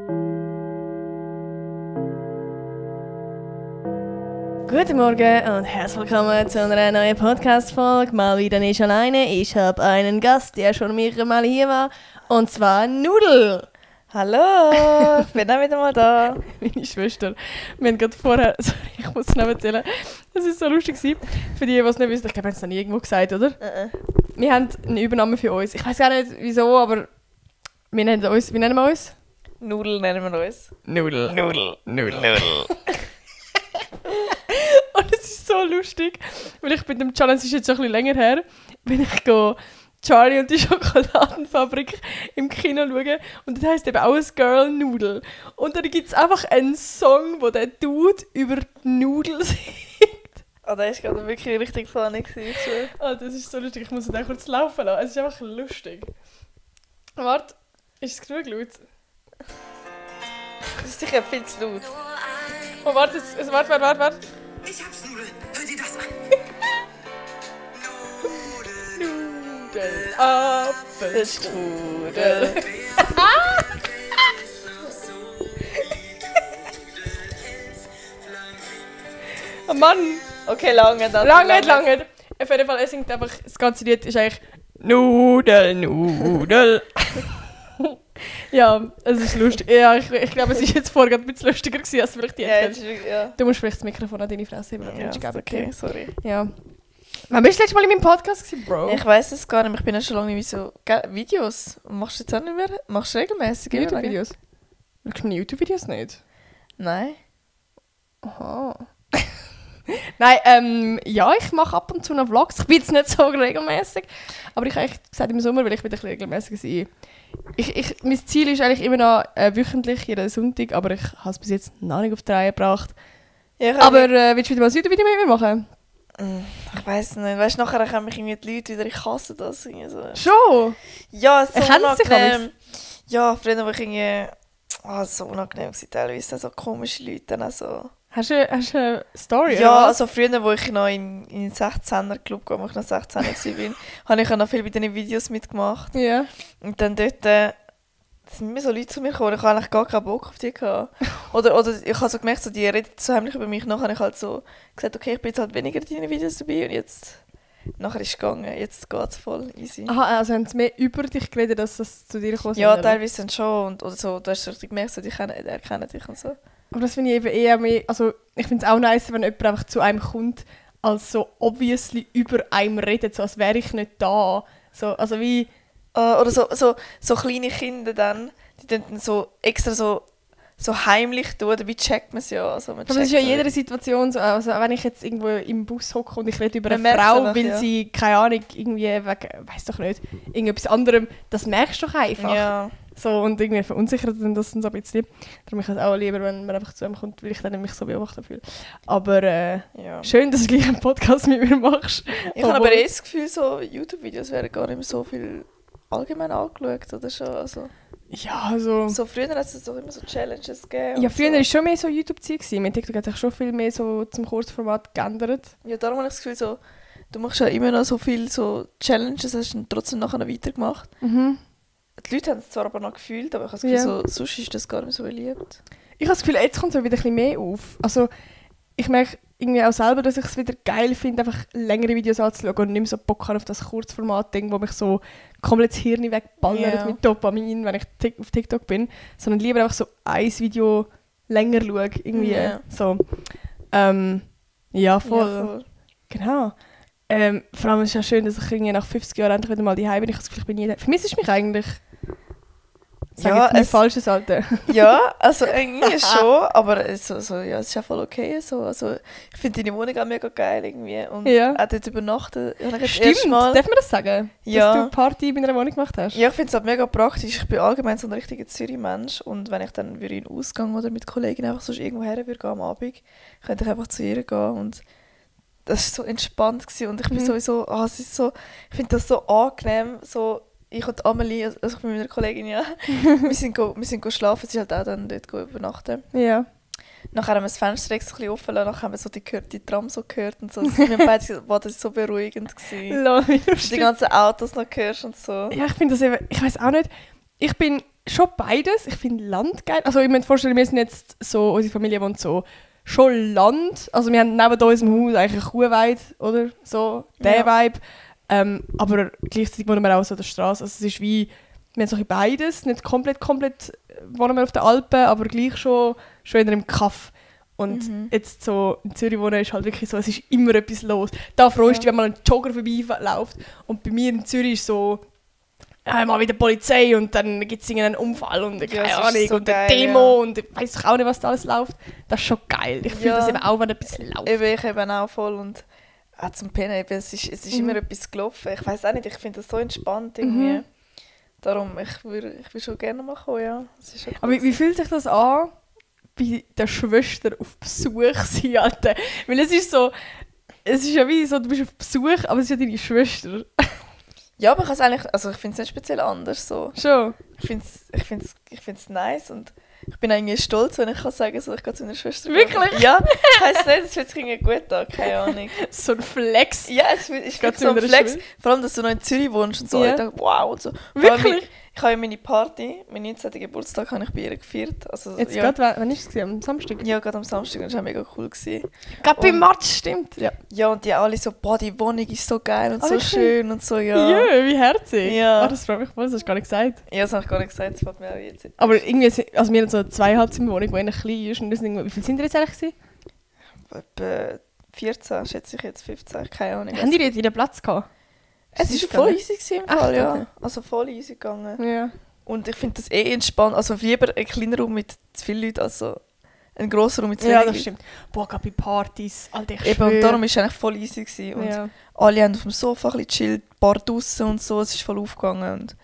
Guten Morgen und herzlich willkommen zu einer neuen Podcast-Folge. Mal wieder nicht alleine. Ich habe einen Gast, der schon mehrere Mal hier war. Und zwar Nudel. Hallo, ich bin auch wieder mal da. Meine Schwester. Wir haben gerade vorher... Sorry, ich muss es noch erzählen. Das war so lustig. Für die, die es nicht wissen, ich glaube, wir haben es noch nie irgendwo gesagt, oder? Wir haben eine Übernahme für uns. Ich weiß gar nicht, wieso, aber wir nennen uns... Wie nennen wir uns? Nudel nennen wir uns. Nudel. Und es ist so lustig, weil ich bei dem Challenge, ist jetzt schon ein bisschen länger her, wenn ich gehe Charlie und die Schokoladenfabrik im Kino schaue und das heisst eben auch ein Girl Nudel. Und dann gibt es einfach einen Song, wo der Dude über die Nudel singt. Oh, der war gerade wirklich richtig funny. Oh, das ist so lustig, ich muss ihn kurz laufen lassen. Es ist einfach lustig. Warte, ist es genug laut? Das ist sicher viel zu laut. Oh, warte. Ich hab's, Nudeln. Hör dir das an. Nudel, Apfelstrudel. Oh Mann! Okay, lange. Lange. Auf jeden Fall, er singt einfach, das ganze Lied ist eigentlich Nudel. Ja, es ist lustig. Ja, ich glaube, es ist jetzt vorher ein bisschen lustiger gewesen, als vielleicht die Ja. Du musst vielleicht das Mikrofon an deine Fresse heben. Ja, okay, sorry. Ja. Wann bist du das letzte Mal in meinem Podcast gewesen, Bro? Ich weiss es gar nicht mehr, ich bin ja schon lange nicht mehr so... Videos? Machst du jetzt auch nicht mehr? Machst du regelmäßig? YouTube-Videos? Schaust du meine YouTube-Videos nicht? Nein. Aha. Nein, ja, ich mache ab und zu noch Vlogs. Ich bin jetzt nicht so regelmäßig, aber ich habe eigentlich gesagt, im Sommer will ich wieder ein bisschen regelmäßig sein. Mein Ziel ist eigentlich immer noch wöchentlich, jeden Sonntag, aber ich habe es bis jetzt noch nicht auf die Reihe gebracht. Ja, Aber willst du wieder mal ein YouTube-Video mit mir machen? Ich weiss nicht. Weißt du, nachher kommen mich irgendwie die Leute wieder, ich hasse das. Irgendwie so. Schon? Ja, es ist so Erkennen sie sich unangenehm. Ja, früher war ich irgendwie... so unangenehm gewesen, teilweise. So komische Leute dann auch so... Hast du eine Story? Ja, also früher, wo ich noch in den 16er-Club war, wo ich noch 16 war, habe ich auch noch viel bei diesen Videos mitgemacht. Ja. Und dann dort sind immer so Leute zu mir gekommen und ich habe eigentlich gar keinen Bock auf die gehabt. Oder ich habe so gemerkt, so, die reden so heimlich über mich. Nachher habe ich halt so gesagt, okay, ich bin jetzt halt weniger in deinen Videos dabei und jetzt... Nachher ist es gegangen, jetzt geht es voll easy. Aha, also haben sie mehr über dich geredet, dass das zu dir gekommen Ja, oder? teilweise dann schon. Oder so, du hast richtig gemerkt, so, die erkennen dich und so. Aber das finde ich eben eher mehr, also ich finde es auch nice, wenn jemand einfach zu einem kommt, als so obviously über einem redet, so als wäre ich nicht da. So, also wie... Oder so kleine Kinder dann, die dann so extra so heimlich tun, dabei checkt man es ja. Also Aber das ist ja in jeder Situation so, also wenn ich jetzt irgendwo im Bus hocke und ich rede über eine Man Frau, merkt's weil einfach, sie, keine Ahnung, irgendwie wegen, weiss doch nicht, irgendetwas anderem, das merkst du doch einfach. Ja. So, und irgendwie verunsichert dann das dann so ein bisschen. Darum ich es auch lieber, wenn man einfach zu einem kommt, weil ich dann mich so beobachtet fühle. Aber Ja. schön, dass du gleich einen Podcast mit mir machst. Ich habe aber das Gefühl, so YouTube-Videos werden gar nicht mehr so viel allgemein angeschaut, oder schon? Also, Ja, also... so früher hat es doch immer so Challenges gegeben. Ja, und früher so. war es schon mehr so YouTube-Zeit gewesen. Mit TikTok hat sich schon viel mehr so zum Kurzformat geändert. Ja, darum habe ich das Gefühl, so, du machst ja immer noch so viel so Challenges, hast du trotzdem nachher noch weitergemacht. Mhm. Die Leute haben es zwar aber noch gefühlt, aber ich habe das Gefühl, Ja. so, sonst ist das gar nicht mehr so beliebt. Ich habe das Gefühl, jetzt kommt es wieder ein bisschen mehr auf. Also, ich merke irgendwie auch selber, dass ich es wieder geil finde, einfach längere Videos anzuschauen und nicht mehr so Bock habe auf das Kurzformat-Ding, wo mich so komplett das Hirn wegballert Ja. mit Dopamin, wenn ich auf TikTok bin. Sondern lieber einfach so ein Video länger schaue. Irgendwie Ja. so. Ja, voll. Ja, voll. Genau. Vor allem ist es ja schön, dass ich irgendwie nach 50 Jahren endlich wieder mal daheim bin. Ich habe das Gefühl, ich bin nie... Vermisst du mich eigentlich? Sag Ja, jetzt nicht es- Falsches, Alter. Ja, also irgendwie schon, aber ja, es ist ja voll okay so. Also, ich finde deine Wohnung auch mega geil irgendwie. Und Ja. auch dort übernachten. Ich habe jetzt Stimmt, erst mal, darf man das sagen? Ja. Dass du Party in einer Wohnung gemacht hast? ja, ich finde es halt mega praktisch. Ich bin allgemein so ein richtiger Zürich-Mensch. Und wenn ich dann würde in den Ausgang oder mit Kollegen einfach sonst irgendwo her würde gehen am Abend, könnte ich einfach zu ihr gehen. Und das war so entspannt gewesen. Und ich bin sowieso, es ist so, ich finde das so angenehm, so, ich und Amelie, also ich bin mit meiner Kollegin, ja, wir sind go schlafen, sie ist halt auch dann dort übernachten. Ja. Nachher haben wir das Fenster extra ein bisschen offen lassen, nachher haben wir so die Tram so gehört und so. Wir haben beide gesagt, wow, das war so beruhigend gewesen. Lol, wie Dass du die lustig. ganzen Autos noch hörst und so. Ja, ich finde das eben, ich weiß auch nicht, ich bin schon beides. Ich finde Land geil. Also ich muss mir vorstellen, wir sind jetzt so, unsere Familie wohnt so schon Land. Also wir haben neben unserem Haus eigentlich eine Kuhweide, oder? So, der Vibe. Aber gleichzeitig wohnen wir auch so an der Straße. Also es ist wie, wir haben so ein beides. Nicht komplett wohnen wir auf den Alpen, aber gleich schon in einem Kaff. Und jetzt so in Zürich wohnen ist halt wirklich so, es ist immer etwas los. Da freust du dich, wenn mal ein Jogger vorbeiläuft. Und bei mir in Zürich ist so, mal wieder Polizei und dann gibt es irgendeinen Unfall und keine Ahnung so und eine Demo und ich weiss auch nicht, was da alles läuft. Das ist schon geil. Ich fühle das eben auch, wenn etwas läuft. Ich eben auch voll und auch zum Pennen, es ist immer etwas gelaufen. Ich weiss auch nicht, ich finde das so entspannt irgendwie. Darum, ich würde schon gerne mal kommen, ja. Das ist cool. Aber wie fühlt sich das an, bei der Schwester auf Besuch sein, Alter? Weil es ist ja wie so, du bist auf Besuch, aber es ist ja deine Schwester. Ja, aber ich finde es nicht speziell anders so. Schon? Ich find's nice und ich bin eigentlich stolz, wenn ich kann sagen, so, ich gehe zu meiner Schwester. Wirklich? Ja, ich weiss nicht, das fühlt sich irgendwie gut an, keine Ahnung. So ein Flex. Ja, es ist so ein Flex. Vor allem, dass du noch in Zürich wohnst und so. Ja. Ich dachte, wow und so. Wirklich? Ich habe ja meine Party, meinen 19. Geburtstag, habe ich bei ihr gefeiert. Also, Jetzt ja. gerade, wann war es? Am Samstag? Ja, gerade am Samstag, und das war mega cool. Gerade beim Match, stimmt. Ja. Ja, und die alle so, boah, die Wohnung ist so geil und so wirklich? schön und so, ja. Ja, wie herzig. Ja. Oh, das freut mich voll, das hast du gar nicht gesagt. Ja, das habe ich gar nicht gesagt, das fällt mir auch jetzt. Aber irgendwie, also wir haben so eine Zweieinhalbzimmerwohnung, die eher klein ist. Und das sind, wie viele sind ihr jetzt eigentlich gewesen? Etwa 14, schätze ich jetzt, 15, keine Ahnung. Haben die jetzt wieder Platz gehabt? Es war voll easy gewesen im Fall, Echt? ja. Okay. Also voll easy gegangen. Ja. Und ich finde das entspannt. Also lieber ein kleiner Raum mit zu vielen Leuten als so ein grosser Raum mit zu wenig Ja, das Leuten. stimmt. Boah, gerade bei Partys. Alter, ich Eben, schwöre. und darum war es eigentlich voll easy gewesen. Und Ja. alle haben auf dem Sofa ein bisschen chillt, ein paar draussen und so. Es ist voll aufgegangen und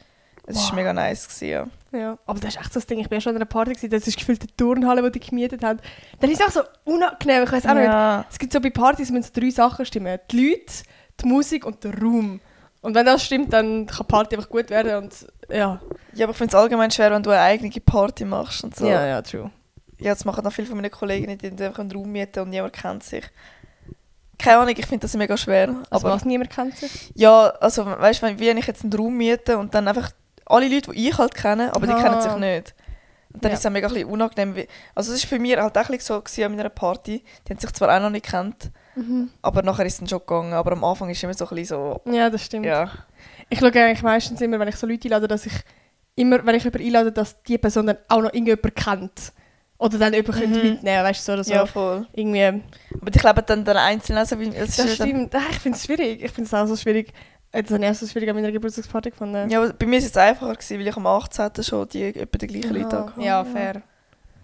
es war mega nice gewesen, ja. Ja, aber das ist echt so das Ding. Ich bin ja schon an einer Party gewesen, das ist gefühlt die Turnhalle, die die gemietet haben. Dann ist es auch so unangenehm. Ich weiß auch nicht. Es gibt so bei Partys müssen so 3 Sachen stimmen: die Leute, die Musik und der Raum. Und wenn das stimmt, dann kann die Party einfach gut werden und ja. Ja, aber ich finde es allgemein schwer, wenn du eine eigene Party machst und so. Ja, true. Ja, das machen auch viele von meinen Kollegen, die einfach einen Raum mieten und niemand kennt sich. Keine Ahnung, ich finde das mega schwer. Also Aber was, niemand kennt sich? ja, also weißt du, wie wenn ich jetzt einen Raum miete und dann einfach alle Leute, die ich halt kenne, aber die kennen sich nicht. Und dann ist es auch mega ein bisschen unangenehm. Also es war bei mir halt auch ein bisschen so gewesen an meiner Party. Die haben sich zwar auch noch nicht gekannt, aber nachher ist es dann schon gegangen. Aber am Anfang ist es immer so ein bisschen so... Ja, das stimmt. Ja. Ich schaue eigentlich meistens immer, wenn ich so Leute einlade, dass ich immer, wenn ich jemanden einlade, dass die Person dann auch noch irgendjemanden kennt. Oder dann jemanden könnte mitnehmen, weißt du, so oder so. Ja, voll. Irgendwie. Aber die kleben dann einzeln. Also wie, Das stimmt. Ich finde es schwierig. Ich finde es auch so schwierig. Das habe ich auch so schwierig an meiner Geburtstagsparty gefunden. Ja, aber bei mir war es jetzt einfacher gewesen, weil ich am 18. schon etwa den gleichen Leute hatte. Ja, fair.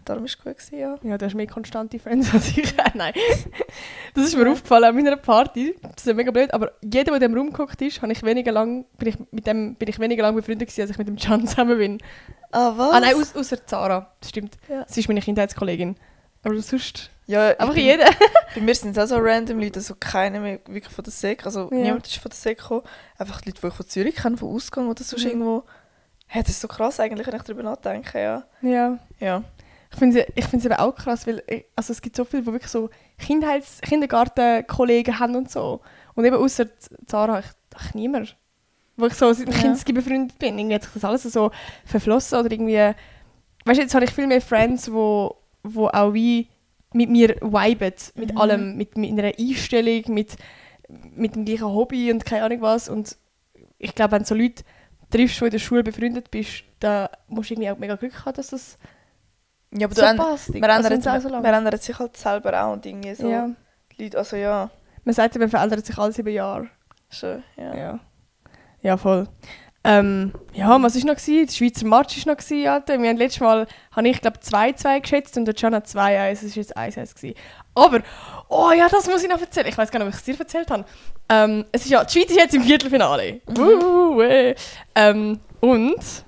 Darum war es gut gewesen, ja. Ja, du hast mehr konstante Friends als ich. Nein. Das ist mir aufgefallen an meiner Party. Das ist ja mega blöd, aber jeder, der in diesem Raum geguckt ist, bin ich weniger lang befreundet gewesen, als ich mit dem Can zusammen bin. Ah, was? Ah nein, außer Zara. Das stimmt. Ja. Sie ist meine Kindheitskollegin. Aber sonst... Ja, Einfach jeder. Bei mir sind es auch so random Leute, also keiner mehr wirklich von der SEK, also Ja. niemand ist von der SEK gekommen. Einfach die Leute, die ich von Zürich kenne, von Ausgang oder sonst irgendwo. Hey, das ist so krass eigentlich, wenn ich darüber nachdenke, ja. Ja. Ja. Ich finde es eben auch krass, weil also es gibt so viele, die wirklich so Kindergartenkollegen haben und so. Und eben außer Zara ich niemand. Wo ich so seit dem Kindesgib befreundet bin. Irgendwie hat sich das alles so verflossen oder irgendwie... Weißt du, jetzt habe ich viel mehr Friends, wo auch wie mit mir viben, mit allem, mit einer Einstellung, mit dem gleichen Hobby und keine Ahnung was. Und ich glaube, wenn du so Leute triffst, die in der Schule befreundet bist, da musst du irgendwie auch mega Glück haben, dass das Ja, aber so passt. man ändert, Also, auch so lange. man ändert sich halt selber auch und irgendwie so. Ja. Die Leute, also ja, Man sagt, man verändert sich alle 7 Jahre. schon, ja. Ja, voll. Ja, was war noch? Der Schweizer Match war noch, Alter. Wir haben letztes Mal, habe ich glaube 2-2 geschätzt und der Can hat 2-1, es war jetzt 1-1 gewesen. Aber, oh ja, das muss ich noch erzählen. Ich weiß gar nicht, ob ich es dir erzählt habe. Es ist ja, die Schweiz ist jetzt im Viertelfinale. Und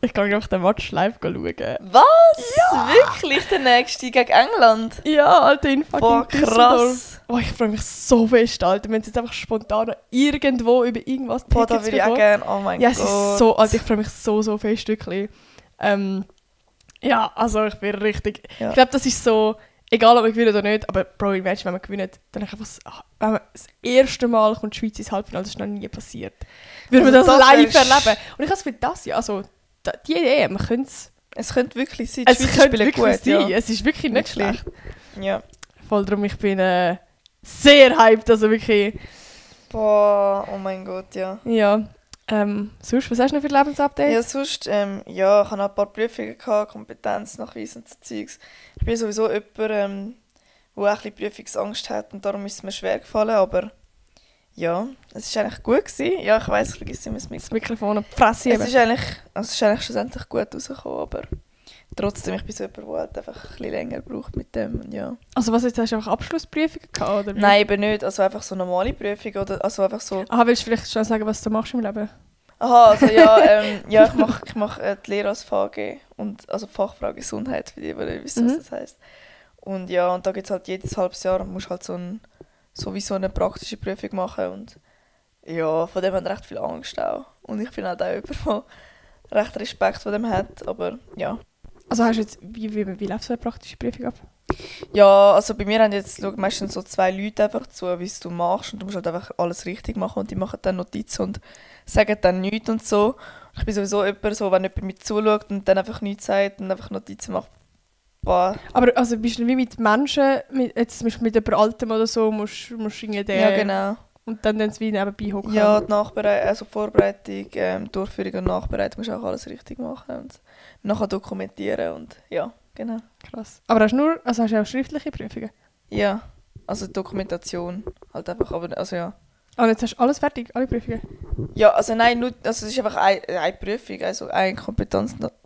ich kann einfach den Match live schauen. Was? Ja. Wirklich? Der nächste gegen England? Ja, Alter, in fucking Boah, Düsseldorf. krass. Oh, ich freue mich so fest, Alter. Wenn es jetzt einfach spontan irgendwo über irgendwas Boah, da Tickets würde ich auch bekommen. gerne. Oh mein Ja, Gott. es ist so, also ich freue mich so fest, wirklich. Ja, also ich bin richtig... Ja. Ich glaube, das ist so, egal ob wir gewinnen oder nicht, aber Bro, im Match, wenn wir gewinnen, dann einfach wenn man das erste Mal kommt die Schweiz ins Halbfinale, das ist noch nie passiert. Würde man Also das das live wär erleben. Und ich habe das Gefühl, das Jahr, also die Idee, man könnte Es könnte wirklich sein, es die Schweizer könnte spielen wirklich gut. sein. Ja. Es ist wirklich nicht schlecht. Ja. Voll darum, ich bin sehr hyped, also wirklich, Boah, oh mein Gott, ja. ja. Sonst, was hast du noch für Lebensupdates? Ja, sonst, ja, ich hatte noch ein paar Prüfungen, Kompetenznachweis und so Zeugs. Ich bin sowieso jemand, der auch ein bisschen Prüfungsangst hat und darum ist es mir schwer gefallen, aber ja, es war eigentlich gut gewesen. Ja, ich weiss, ich vergesse immer das Das Mikrofon und die Fresse Es eben. ist eigentlich schlussendlich gut rausgekommen, aber trotzdem, ich bin so jemand, der halt einfach ein bisschen länger braucht mit dem. Und ja. Also was, jetzt hast du einfach Abschlussprüfungen gehabt, oder wie? Nein, eben nicht. Also einfach so normale Prüfungen oder also einfach so... Aha, willst du vielleicht schon sagen, was du machst im Leben? Aha, also ja, ja ich mache die Lehre als VG, und, also Fachfrau Gesundheit, für die nicht wissen, was das heisst. Und ja, und da gibt es halt jedes halbes Jahr, musst halt so eine praktische Prüfung machen und ja, von dem haben recht viel Angst auch. Und ich bin halt auch jemand, der recht Respekt vor dem hat, aber ja. Also hast du jetzt, wie läuft so eine praktische Prüfung ab? Ja, also bei mir haben jetzt meistens so 2 Leute einfach zu, wie es du machst, und du musst halt einfach alles richtig machen und die machen dann Notizen und sagen dann nichts und so. Ich bin sowieso jemand, so, wenn jemand mir zuschaut und dann einfach nichts sagt und einfach Notizen macht. Boah. Aber also bist du wie mit Menschen, jetzt zum Beispiel mit jemand Altem oder so, musst irgendwie den... Ja, genau. Und dann wie nebenbei hocken. Ja, die also Vorbereitung, Durchführung und Nachbereitung musst du auch alles richtig machen und nachher dokumentieren und ja, genau. Krass. Aber hast du auch schriftliche Prüfungen? Ja, also Dokumentation halt einfach, aber also ja. Und jetzt hast du alles fertig, alle Prüfungen? Ja, also nein, also es ist einfach eine Prüfung, also ein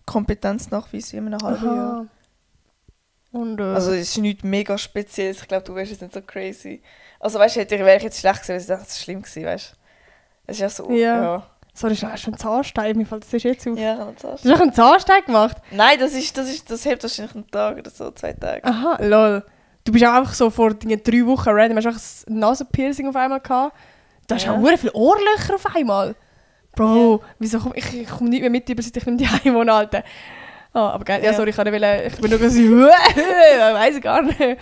Kompetenznachweis in einem halben Jahr. Und, Also es ist nichts mega Spezielles, ich glaube, du wärst jetzt nicht so crazy. Also weißt du, wäre ich jetzt schlecht gewesen, wäre es schlimm gewesen, weißt du. Es ist ja so, ja. Sorry, hast du einen Zahnstein? Mir fällt das jetzt auf. Ja, ich habe einen Du hast auch einen Zahnstein gemacht? Nein, das hebt wahrscheinlich einen Tag oder so, 2 Tage. Aha, lol. Du bist auch einfach so vor 3 Wochen random, hast einfach ein Nasenpiercing auf einmal gehabt. Du hast auch sehr viele Ohrlöcher auf einmal. Bro, wieso komm ich komme nicht mehr mit über, seit ich nicht mehr daheim wohne, Alter. Ah, aber geil. Ja, sorry, ich bin nur so, weiss ich gar nicht.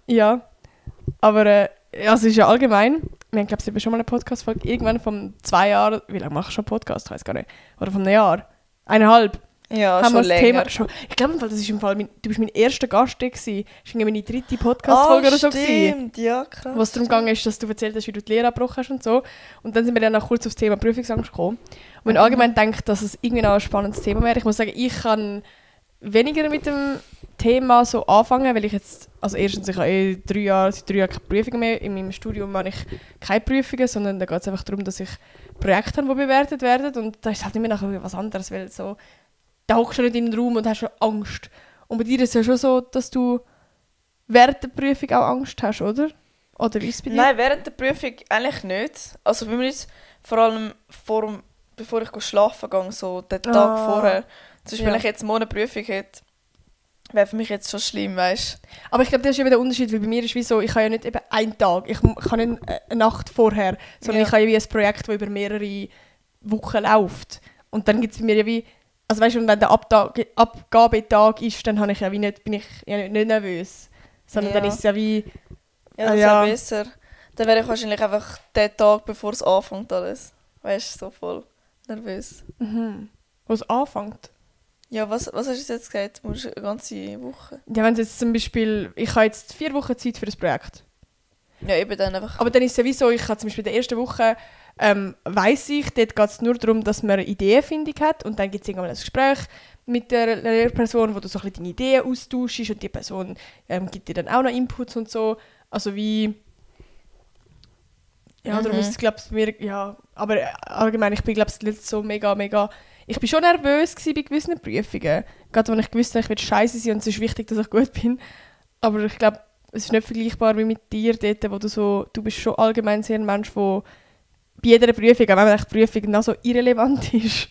Ja. Aber also es ist ja allgemein, wir haben, glaube ich, schon mal eine Podcast-Folge, irgendwann von 2 Jahren, wie lange machst du schon Podcast, ich weiß gar nicht, oder von einem Jahr, 1,5. Ja, haben schon wir das länger. Thema schon. Ich glaube, das ist im Fall, du bist mein erster Gast gewesen. Das war meine 3. Podcast-Folge oder so. Stimmt, ja, krass. Wo es darum gegangen ist, dass du erzählt hast, wie du die Lehre abgebrochen hast und so. Und dann sind wir dann noch kurz aufs Thema Prüfungsangst gekommen. Und wenn allgemein denke, dass es irgendwie noch ein spannendes Thema wäre. Ich muss sagen, ich kann weniger mit dem Thema so anfangen, weil ich jetzt, also erstens, ich habe seit 3 Jahren keine Prüfungen mehr. In meinem Studium habe ich keine Prüfungen, sondern da geht es einfach darum, dass ich Projekte habe, die bewertet werden. Und da ist es halt immer noch was anderes, weil so, da hockst du nicht in den Raum und hast schon Angst. Und bei dir ist es ja schon so, dass du während der Prüfung auch Angst hast, oder? Oder wie ist es bei dir? Nein, während der Prüfung eigentlich nicht. Also bei mir ist vor allem bevor ich schlafen gehe, so den Tag vorher. Zum Beispiel, wenn ich jetzt morgen eine Prüfung hätte, wäre für mich jetzt schon schlimm, weißt du. Aber ich glaube, das ist eben der Unterschied, weil bei mir ist wie so, ich habe ja nicht eben einen Tag, ich kann nicht eine Nacht vorher, sondern ich habe ja wie ein Projekt, das über mehrere Wochen läuft. Und dann gibt es bei mir ja wie, also weißt du, und wenn der Abgabetag ist, dann bin ich ja nicht nervös. Sondern dann ist es ja wie... Ja, das wäre besser. Dann wäre ich wahrscheinlich einfach den Tag, bevor es anfängt alles. Weißt du, so voll nervös. Mhm. Wo es anfängt? Ja, was hast du jetzt gesagt? Du musst eine ganze Woche? Ja, wenn es jetzt zum Beispiel, ich habe jetzt 4 Wochen Zeit für das Projekt. Ja, eben dann einfach... Aber dann ist es ja wie so, ich habe zum Beispiel in der ersten Woche, weiss ich, dort geht es nur darum, dass man eine Ideenfindung hat und dann gibt es irgendwann ein Gespräch mit der Lehrperson, wo du so ein bisschen deine Ideen austauschst und die Person gibt dir dann auch noch Inputs und so. Also wie... Ja, darum ist es, glaube ich, mir... Ja, aber allgemein, ich bin, glaube ich, nicht so mega... Ich war schon nervös bei gewissen Prüfungen. Gerade als ich wusste, ich will scheiße sein und es ist wichtig, dass ich gut bin. Aber ich glaube, es ist nicht vergleichbar wie mit dir dort, wo du bist schon allgemein sehr ein Mensch, der bei jeder Prüfung, auch wenn die Prüfung noch so irrelevant ist,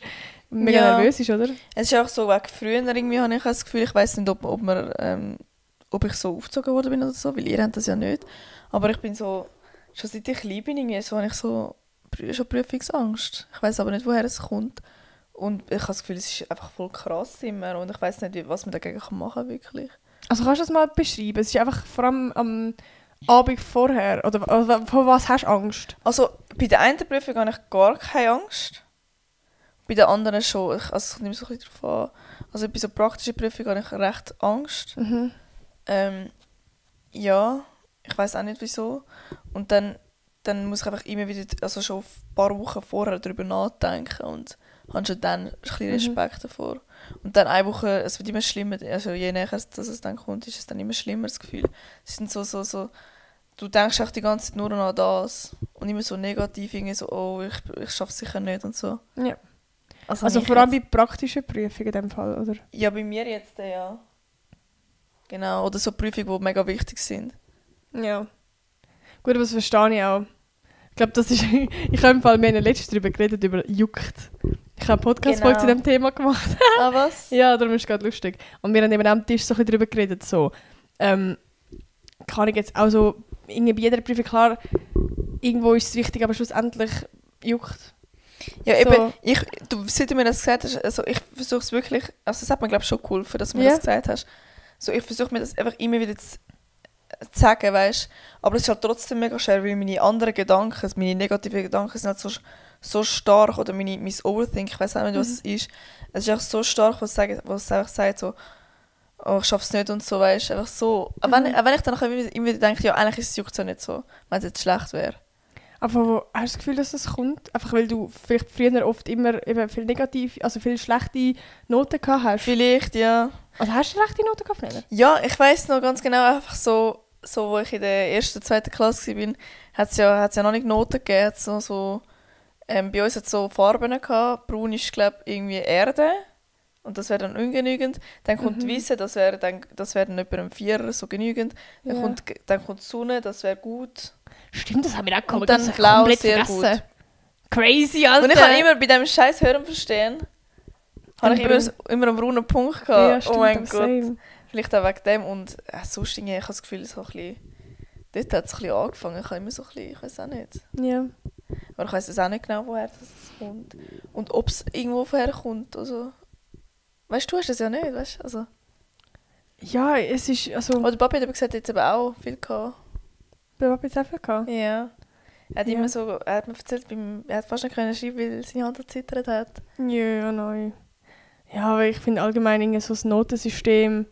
mega nervös ist, oder? Es ist auch so, wegen früher irgendwie habe ich das Gefühl, ich weiss nicht, ob ich so aufgezogen worden bin oder so, weil ihr habt das ja nicht. Aber ich bin so, schon seit ich klein bin, irgendwie, so habe ich so schon Prüfungsangst. Ich weiss aber nicht, woher es kommt. Und ich habe das Gefühl, es ist einfach voll krass immer und ich weiss nicht, was man dagegen machen kann, wirklich. Also kannst du das mal beschreiben? Es ist einfach vor allem am Abend vorher, oder vor was hast du Angst? Also bei der einen Prüfung habe ich gar keine Angst. Bei den anderen schon. Es kommt immer so ein bisschen drauf an. Also bei so praktischen Prüfungen habe ich recht Angst. Ja, ich weiß auch nicht wieso. Und dann muss ich einfach immer wieder, also schon ein paar Wochen vorher darüber nachdenken und habe schon dann ein bisschen Respekt davor. Und dann eine Woche, es wird immer schlimmer, also je näher dass es dann kommt, ist es dann immer schlimmer, das Gefühl. Es sind so, du denkst echt die ganze Zeit nur noch an das und immer so negativ, irgendwie so, oh, ich schaffe es sicher nicht und so. Ja. Also vor allem bei praktischen Prüfungen in dem Fall, oder? Ja, bei mir jetzt, ja. Genau, oder so Prüfungen, die mega wichtig sind. Ja. Gut, aber das verstehe ich auch. Ich glaube, das ist... ich habe im Fall, wir haben letztens darüber geredet, über Juckt. Ich habe eine Podcast-Folge zu diesem Thema gemacht. Ah, was? Ja, darum ist es gerade lustig. Und wir haben eben am Tisch so ein bisschen darüber geredet, so... kann ich jetzt auch so... Irgendwie bei jeder Prüfung, klar, irgendwo ist es wichtig, aber schlussendlich juckt. Ja, So. eben, seit du mir das gesagt hast, also ich versuche es wirklich... Also das hat mir, glaube ich, schon geholfen, dass du mir das gesagt hast. So, ich versuche mir das einfach immer wieder zu sagen, weißt, aber es ist halt trotzdem mega schwer, weil meine anderen Gedanken, meine negativen Gedanken sind halt so stark, oder mein Overthink, ich weiß auch nicht, was es ist. Es ist einfach so stark, was es einfach sagt, so, oh, ich schaffe es nicht und so, weißt, einfach so. Aber wenn ich dann immer wieder denke, ja, eigentlich ist es juckt so nicht so, wenn es jetzt schlecht wäre. Aber wo hast du das Gefühl, dass das kommt? Einfach weil du vielleicht früher oft immer eben viel negativ, also viel schlechte Noten gehabt hast? Vielleicht, ja. Also hast du schlechte Noten gehabt früher? Ja, ich weiss noch ganz genau, einfach so wo ich in der 1. und 2. Klasse war, hat es ja noch nicht Noten gegeben. Bei uns hat es so Farben gehabt. Braun ist, glaube ich, irgendwie Erde. Und das wäre dann ungenügend. Dann kommt Wiese, das wäre dann etwa ein 4er, so genügend. Dann kommt die Sonne, das wäre gut. Stimmt, das haben wir auch Und dann blau, sehr vergessen. gut. Crazy, Alter. Und ich habe immer bei diesem scheiß Hören verstehen, habe ich immer einen braunen Punkt gehabt. Ja, stimmt, oh mein Gott. same. Vielleicht auch wegen dem. Und sonst irgendwie, ich habe das Gefühl, so ein bisschen, dort hat es ein bisschen angefangen. Ich habe immer so ein bisschen, ich weiß auch nicht. Ja. Aber ich weiß es auch nicht genau, woher das kommt. Und ob es irgendwo woher kommt. Also, weißt du, hast das ja nicht, weißt du? Also. Ja, es ist, also... Oder Papi hat aber gesagt, er hat jetzt aber auch viel gehabt. Bei Papi jetzt auch viel gehabt? Ja. Er hat mir erzählt, er hat fast nicht können schreiben, weil seine Hand gezittert hat. Ja, nein. Ja, aber ich finde allgemein irgendwie so das Notensystem...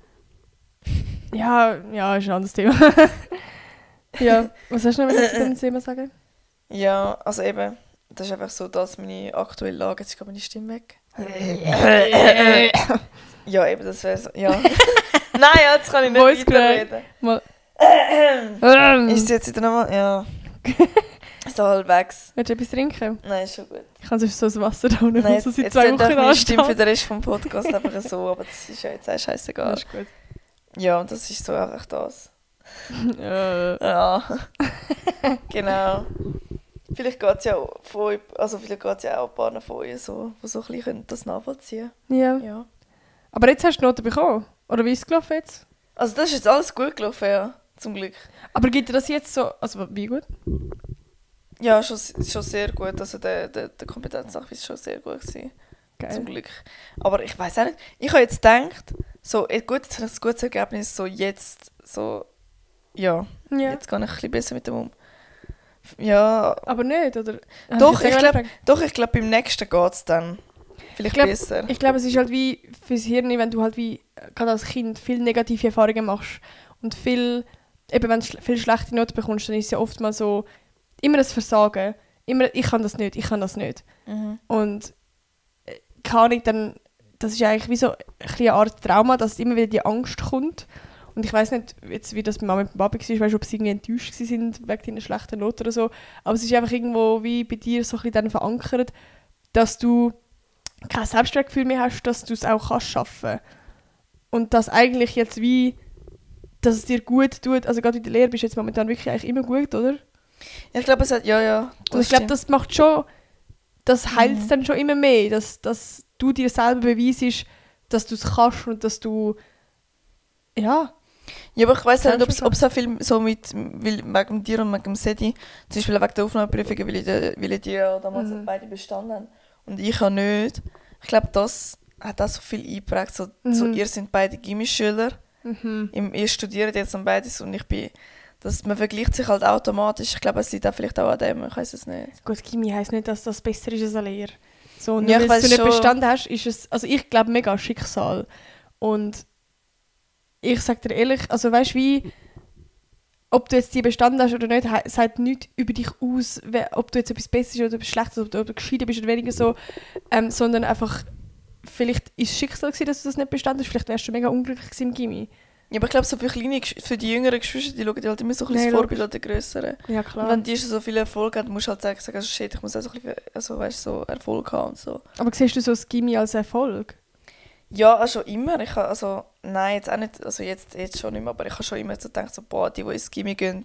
Ja, ist ein anderes Thema. Ja, was hast du noch zu dem Thema sagen? Ja, also eben, das ist einfach so, dass meine aktuelle Lage, jetzt ist gerade meine Stimme weg. Ja, eben, das wäre so, ja. Nein, jetzt kann ich nicht weiterreden. Mal. Ist es jetzt wieder nochmal, ja. So halbwegs. Willst du etwas trinken? Nein, ist schon gut. Ich kann sonst so das Wasser da unten, Nein, so seit jetzt 2 Wochen meine Stimme für den Rest vom Podcast einfach so, aber das ist ja jetzt auch scheißegal. Das ist gut. Ja, und das ist so einfach das. Ja. Ja. Genau. Vielleicht geht es ja von euch, also vielleicht geht es ja auch ein paar von euch so, die so ein bisschen das nachvollziehen Ja. können. Ja. Aber jetzt hast du Noten bekommen? Oder wie ist es gelaufen jetzt? Also das ist jetzt alles gut gelaufen, ja. Zum Glück. Aber gibt dir das jetzt so... Also wie gut? Ja, schon sehr gut. Also der Kompetenznachweis war schon sehr gut gewesen. Geil. Zum Glück. Aber ich weiß auch nicht. Ich habe jetzt gedacht, so, gut, jetzt habe ich ein gutes Ergebnis, so jetzt, so, ja. Jetzt gehe ich ein bisschen besser mit dem um. Ja. Aber nicht, oder? Doch, ich glaube, beim nächsten geht es dann vielleicht besser. Ich glaube, es ist halt wie fürs Hirn, wenn du halt wie, gerade als Kind, viele negative Erfahrungen machst und eben wenn du viel schlechte Noten bekommst, dann ist es ja oft mal so, immer das Versagen, immer, ich kann das nicht. Mhm. Und kann ich dann, das ist eigentlich wie so eine Art Trauma, dass immer wieder die Angst kommt. Und ich weiss nicht, jetzt, wie das bei Mama und Papi war, weißt, ob sie irgendwie enttäuscht sind wegen deiner schlechten Noten oder so. Aber es ist einfach irgendwo wie bei dir so ein bisschen dann verankert, dass du kein Selbstwertgefühl mehr hast, dass du es auch kannst schaffen. Und dass eigentlich jetzt wie, dass es dir gut tut, also gerade in der Lehre bist du jetzt momentan wirklich eigentlich immer gut, oder? Ja, ich glaube, es hat, ja. Und ich glaube, das macht schon, das heilt es dann schon immer mehr, dass du dir selber beweisst, dass du es kannst und dass du, ja. Ja, aber ich weiss nicht, ob es auch viel so wegen dir und wegen dem Sedi, zum Beispiel auch wegen der Aufnahmeprüfungen, weil ich die ja damals beide bestanden haben und ich habe nicht. Ich glaube, das hat auch so viel eingeprägt. So, ihr seid beide Gimmi-Schüler, ihr studiert jetzt an beides und ich bin... Man vergleicht sich halt automatisch. Ich glaube, es liegt auch vielleicht auch an dem, ich weiß es nicht. Gut, Gimmi heisst nicht, dass das besser ist als eine Lehre. So, und Ja, nur ich weil du weiss nicht schon. bestanden hast, ist es, also ich glaube, mega Schicksal. Und ich sag dir ehrlich, also weißt du, wie, ob du jetzt die bestanden hast oder nicht, sagt nichts über dich aus, ob du jetzt etwas Besseres oder etwas Schlechtes, ob du gescheiter bist oder weniger so, sondern einfach, vielleicht ist es Schicksal gewesen, dass du das nicht bestanden hast, vielleicht wärst du mega unglücklich gewesen im Gymi. Ja, aber ich glaube, so für für die jüngeren Geschwister, die schauen die halt immer so ein bisschen Nein, das Vorbild an den grösseren. Ja, Und klar. wenn die schon so viel Erfolg haben, musst du halt sagen, also shit, ich muss auch so ein bisschen, also, weißt, so Erfolg haben und so. Aber siehst du so das Gymi als Erfolg? Ja, also immer. Ich habe, also, nein, jetzt auch nicht, also jetzt schon nicht mehr, aber ich habe schon immer so gedacht, so, boah, die ins Gymi gehen,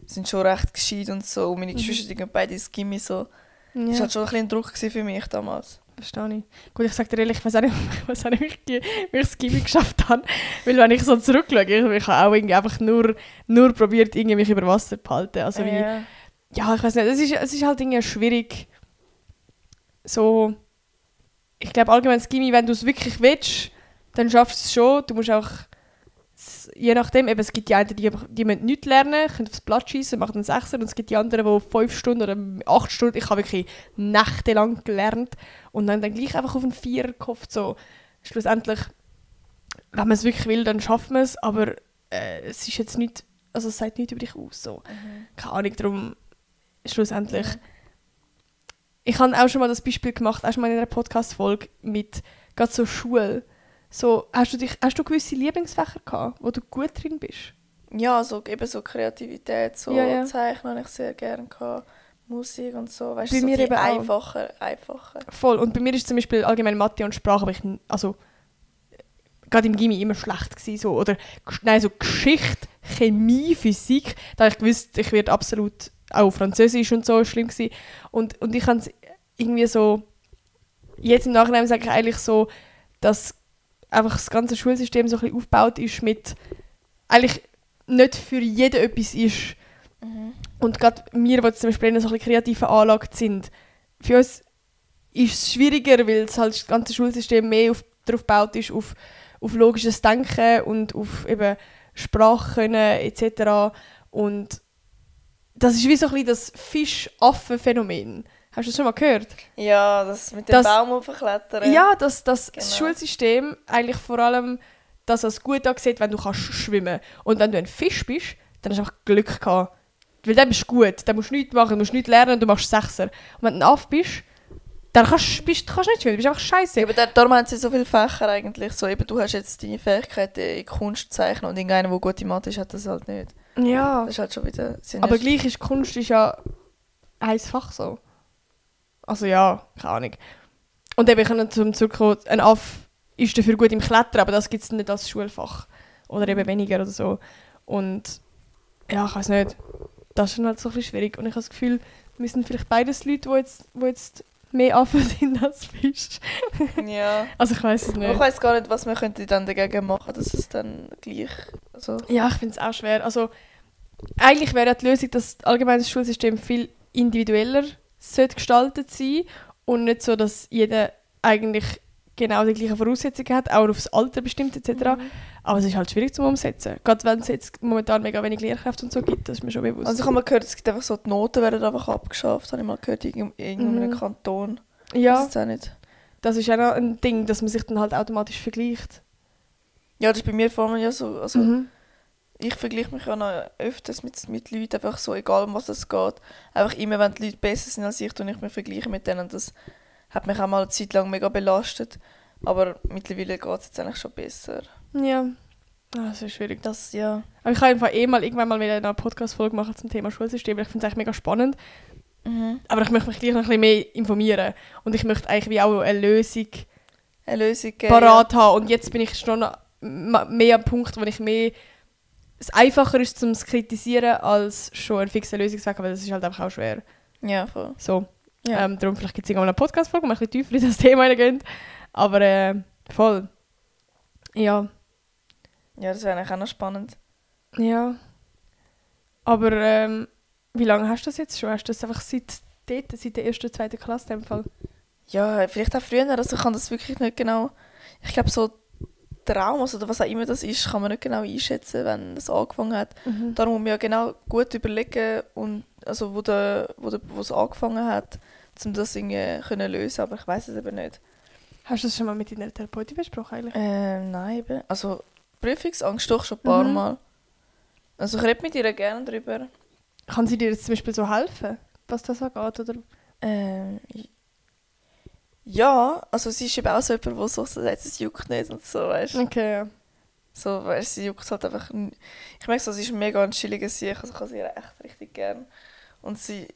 sind schon recht gescheit und so. Und meine Geschwister, die gehen beide ins Gymi so. Das war Ja, halt schon ein bisschen ein Druck gewesen für mich damals. verstehe ich. Gut, ich sag dir ehrlich, ich weiß auch nicht, wie ich das Gymi geschafft habe. Weil wenn ich so zurückschaue, ich habe auch irgendwie einfach nur probiert, irgendwie mich über Wasser zu behalten. Also wie, Ja. ja, ich weiß nicht, es ist halt irgendwie schwierig. So, ich glaube allgemein das Gymi, wenn du es wirklich willst, dann schaffst du es schon. Du musst auch, je nachdem, eben, es gibt die einen, die müssen nichts lernen, können aufs Blatt schießen, machen einen Sechser, und es gibt die anderen, die 5 Stunden oder 8 Stunden, ich habe wirklich nächtelang gelernt und dann gleich einfach auf einen Vierer gehofft. So, schlussendlich, wenn man es wirklich will, dann schafft man es, aber es ist jetzt nicht, also es sagt nichts über dich aus. So. Keine Ahnung, darum schlussendlich. Ich habe auch schon mal das Beispiel gemacht, auch schon mal in einer Podcast-Folge mit gerade so Schule. So, hast du gewisse Lieblingsfächer gehabt, wo du gut drin bist? Ja, also eben so Kreativität, so Ja, ja. Zeichnen habe ich sehr gerne gehabt, Musik und so, weißt Bei du, so mir die eben auch. einfacher. Voll. Und bei mir ist zum Beispiel allgemein Mathe und Sprache, aber ich, also gerade im Gymi immer schlecht gewesen, so. Oder nein, so Geschichte, Chemie, Physik, da habe ich gewusst, ich werde absolut, auch Französisch und so, schlimm gewesen. Und ich habe es irgendwie so, jetzt im Nachhinein sage ich eigentlich so, dass einfach das ganze Schulsystem so ein bisschen aufgebaut ist mit, eigentlich nicht für jeden etwas ist. Und gerade wir, die zum Beispiel in so ein bisschen kreativ angelagt sind, für uns ist es schwieriger, weil es halt das ganze Schulsystem mehr darauf gebaut ist, auf logisches Denken und auf eben Sprache können etc. Und das ist wie so ein bisschen das Fischaffen-Phänomen. Hast du das schon mal gehört? Ja, das mit dem Baum hochklettern. Ja, dass das Genau. Schulsystem eigentlich vor allem dass es gut aussieht, wenn du kannst schwimmen. Und wenn du ein Fisch bist, dann hast du einfach Glück gehabt. Weil dann bist du gut, dann musst du nichts machen, du musst nichts lernen, du machst Sechser. Und wenn du ein Aff bist, dann kannst du nicht schwimmen, du bist einfach scheiße. Ja, aber darum haben sie so viele Fächer eigentlich. So, eben, du hast jetzt deine Fähigkeiten in Kunst zeichnen und irgendeiner, der gute Mathe ist, hat das halt nicht. Ja, Das ist halt schon wieder... aber gleich ist Kunst ist ja ein Fach so. Also ja, keine Ahnung. Und eben, ich kann zum zurückkommen, ein Aff ist dafür gut im Klettern, aber das gibt es nicht als Schulfach. Oder eben weniger oder so. Und ja, ich weiß nicht. Das ist dann halt so ein bisschen schwierig. Und ich habe das Gefühl, wir sind vielleicht beides Leute, die jetzt mehr Affen sind als Fisch. Ja. Also ich weiß es Aber nicht. ich weiss gar nicht, was wir könnte dann dagegen machen, dass es dann gleich... Also, Ja, ich finde es auch schwer. Also eigentlich wäre ja die Lösung, dass das allgemeine Schulsystem viel individueller sollte gestaltet sein und nicht so, dass jeder eigentlich genau die gleichen Voraussetzungen hat, auch aufs Alter bestimmt etc. Aber es ist halt schwierig zum Umsetzen. Gerade wenn es jetzt momentan mega wenig Lehrkräfte und so gibt, das ist mir schon bewusst. also ich habe mal gehört, es gibt einfach so, die Noten werden einfach abgeschafft, habe ich mal gehört, in irgendeinem Kanton. ja, Das ist auch nicht... das ist auch noch ein Ding, dass man sich dann halt automatisch vergleicht. Ja, das ist bei mir vor allem ja so... Also, Mhm. ich vergleiche mich ja noch öfters mit Leuten, einfach so, egal um was es geht. Einfach immer, wenn die Leute besser sind als ich, und ich mich vergleiche mit denen. Das hat mich auch mal eine Zeit lang mega belastet. Aber mittlerweile geht es jetzt eigentlich schon besser. Ja, das ist schwierig. Das, ja. Aber ich habe einfach irgendwann mal wieder eine Podcast-Folge machen zum Thema Schulsystem, weil ich finde es eigentlich mega spannend. Aber ich möchte mich gleich noch ein bisschen mehr informieren. Und ich möchte eigentlich wie auch eine Lösung Eine Lösung geben. parat haben. Und jetzt bin ich schon noch mehr am Punkt, wo ich mehr... Es einfacher ist, zum zu kritisieren, als schon eine fixe Lösung zu sagen, weil das ist halt einfach auch schwer. Ja, voll. So. Ja. Darum vielleicht gibt es irgendwann eine Podcast-Folge, wo wir ein bisschen tiefer in das Thema reingehen. Aber voll. Ja. Ja, das wäre eigentlich auch noch spannend. Ja. Aber wie lange hast du das jetzt schon? Hast du das einfach seit der 1., 2. Klasse in dem Fall? Ja, vielleicht auch früher. Also ich kann das wirklich nicht genau... Ich glaube, so Traumas oder was auch immer das ist, kann man nicht genau einschätzen, wenn es angefangen hat. Darum muss man ja genau gut überlegen, und, also wo es angefangen hat, um das irgendwie können lösen, aber ich weiß es eben nicht. Hast du das schon mal mit deiner Therapeutin besprochen eigentlich? Nein, eben. Also Prüfungsangst doch schon ein paar Mal. Also ich rede mit ihr gerne drüber. Kann sie dir jetzt zum Beispiel so helfen, was das angeht? Oder? Ja, also sie ist eben auch so jemand, der so sagt, es juckt nicht und so, weißt du. Okay, ja. So, weißt, sie juckt halt einfach. Ich merke so, sie ist mega ein chilliger Sieg, also ich habe sie echt richtig gern. Und sie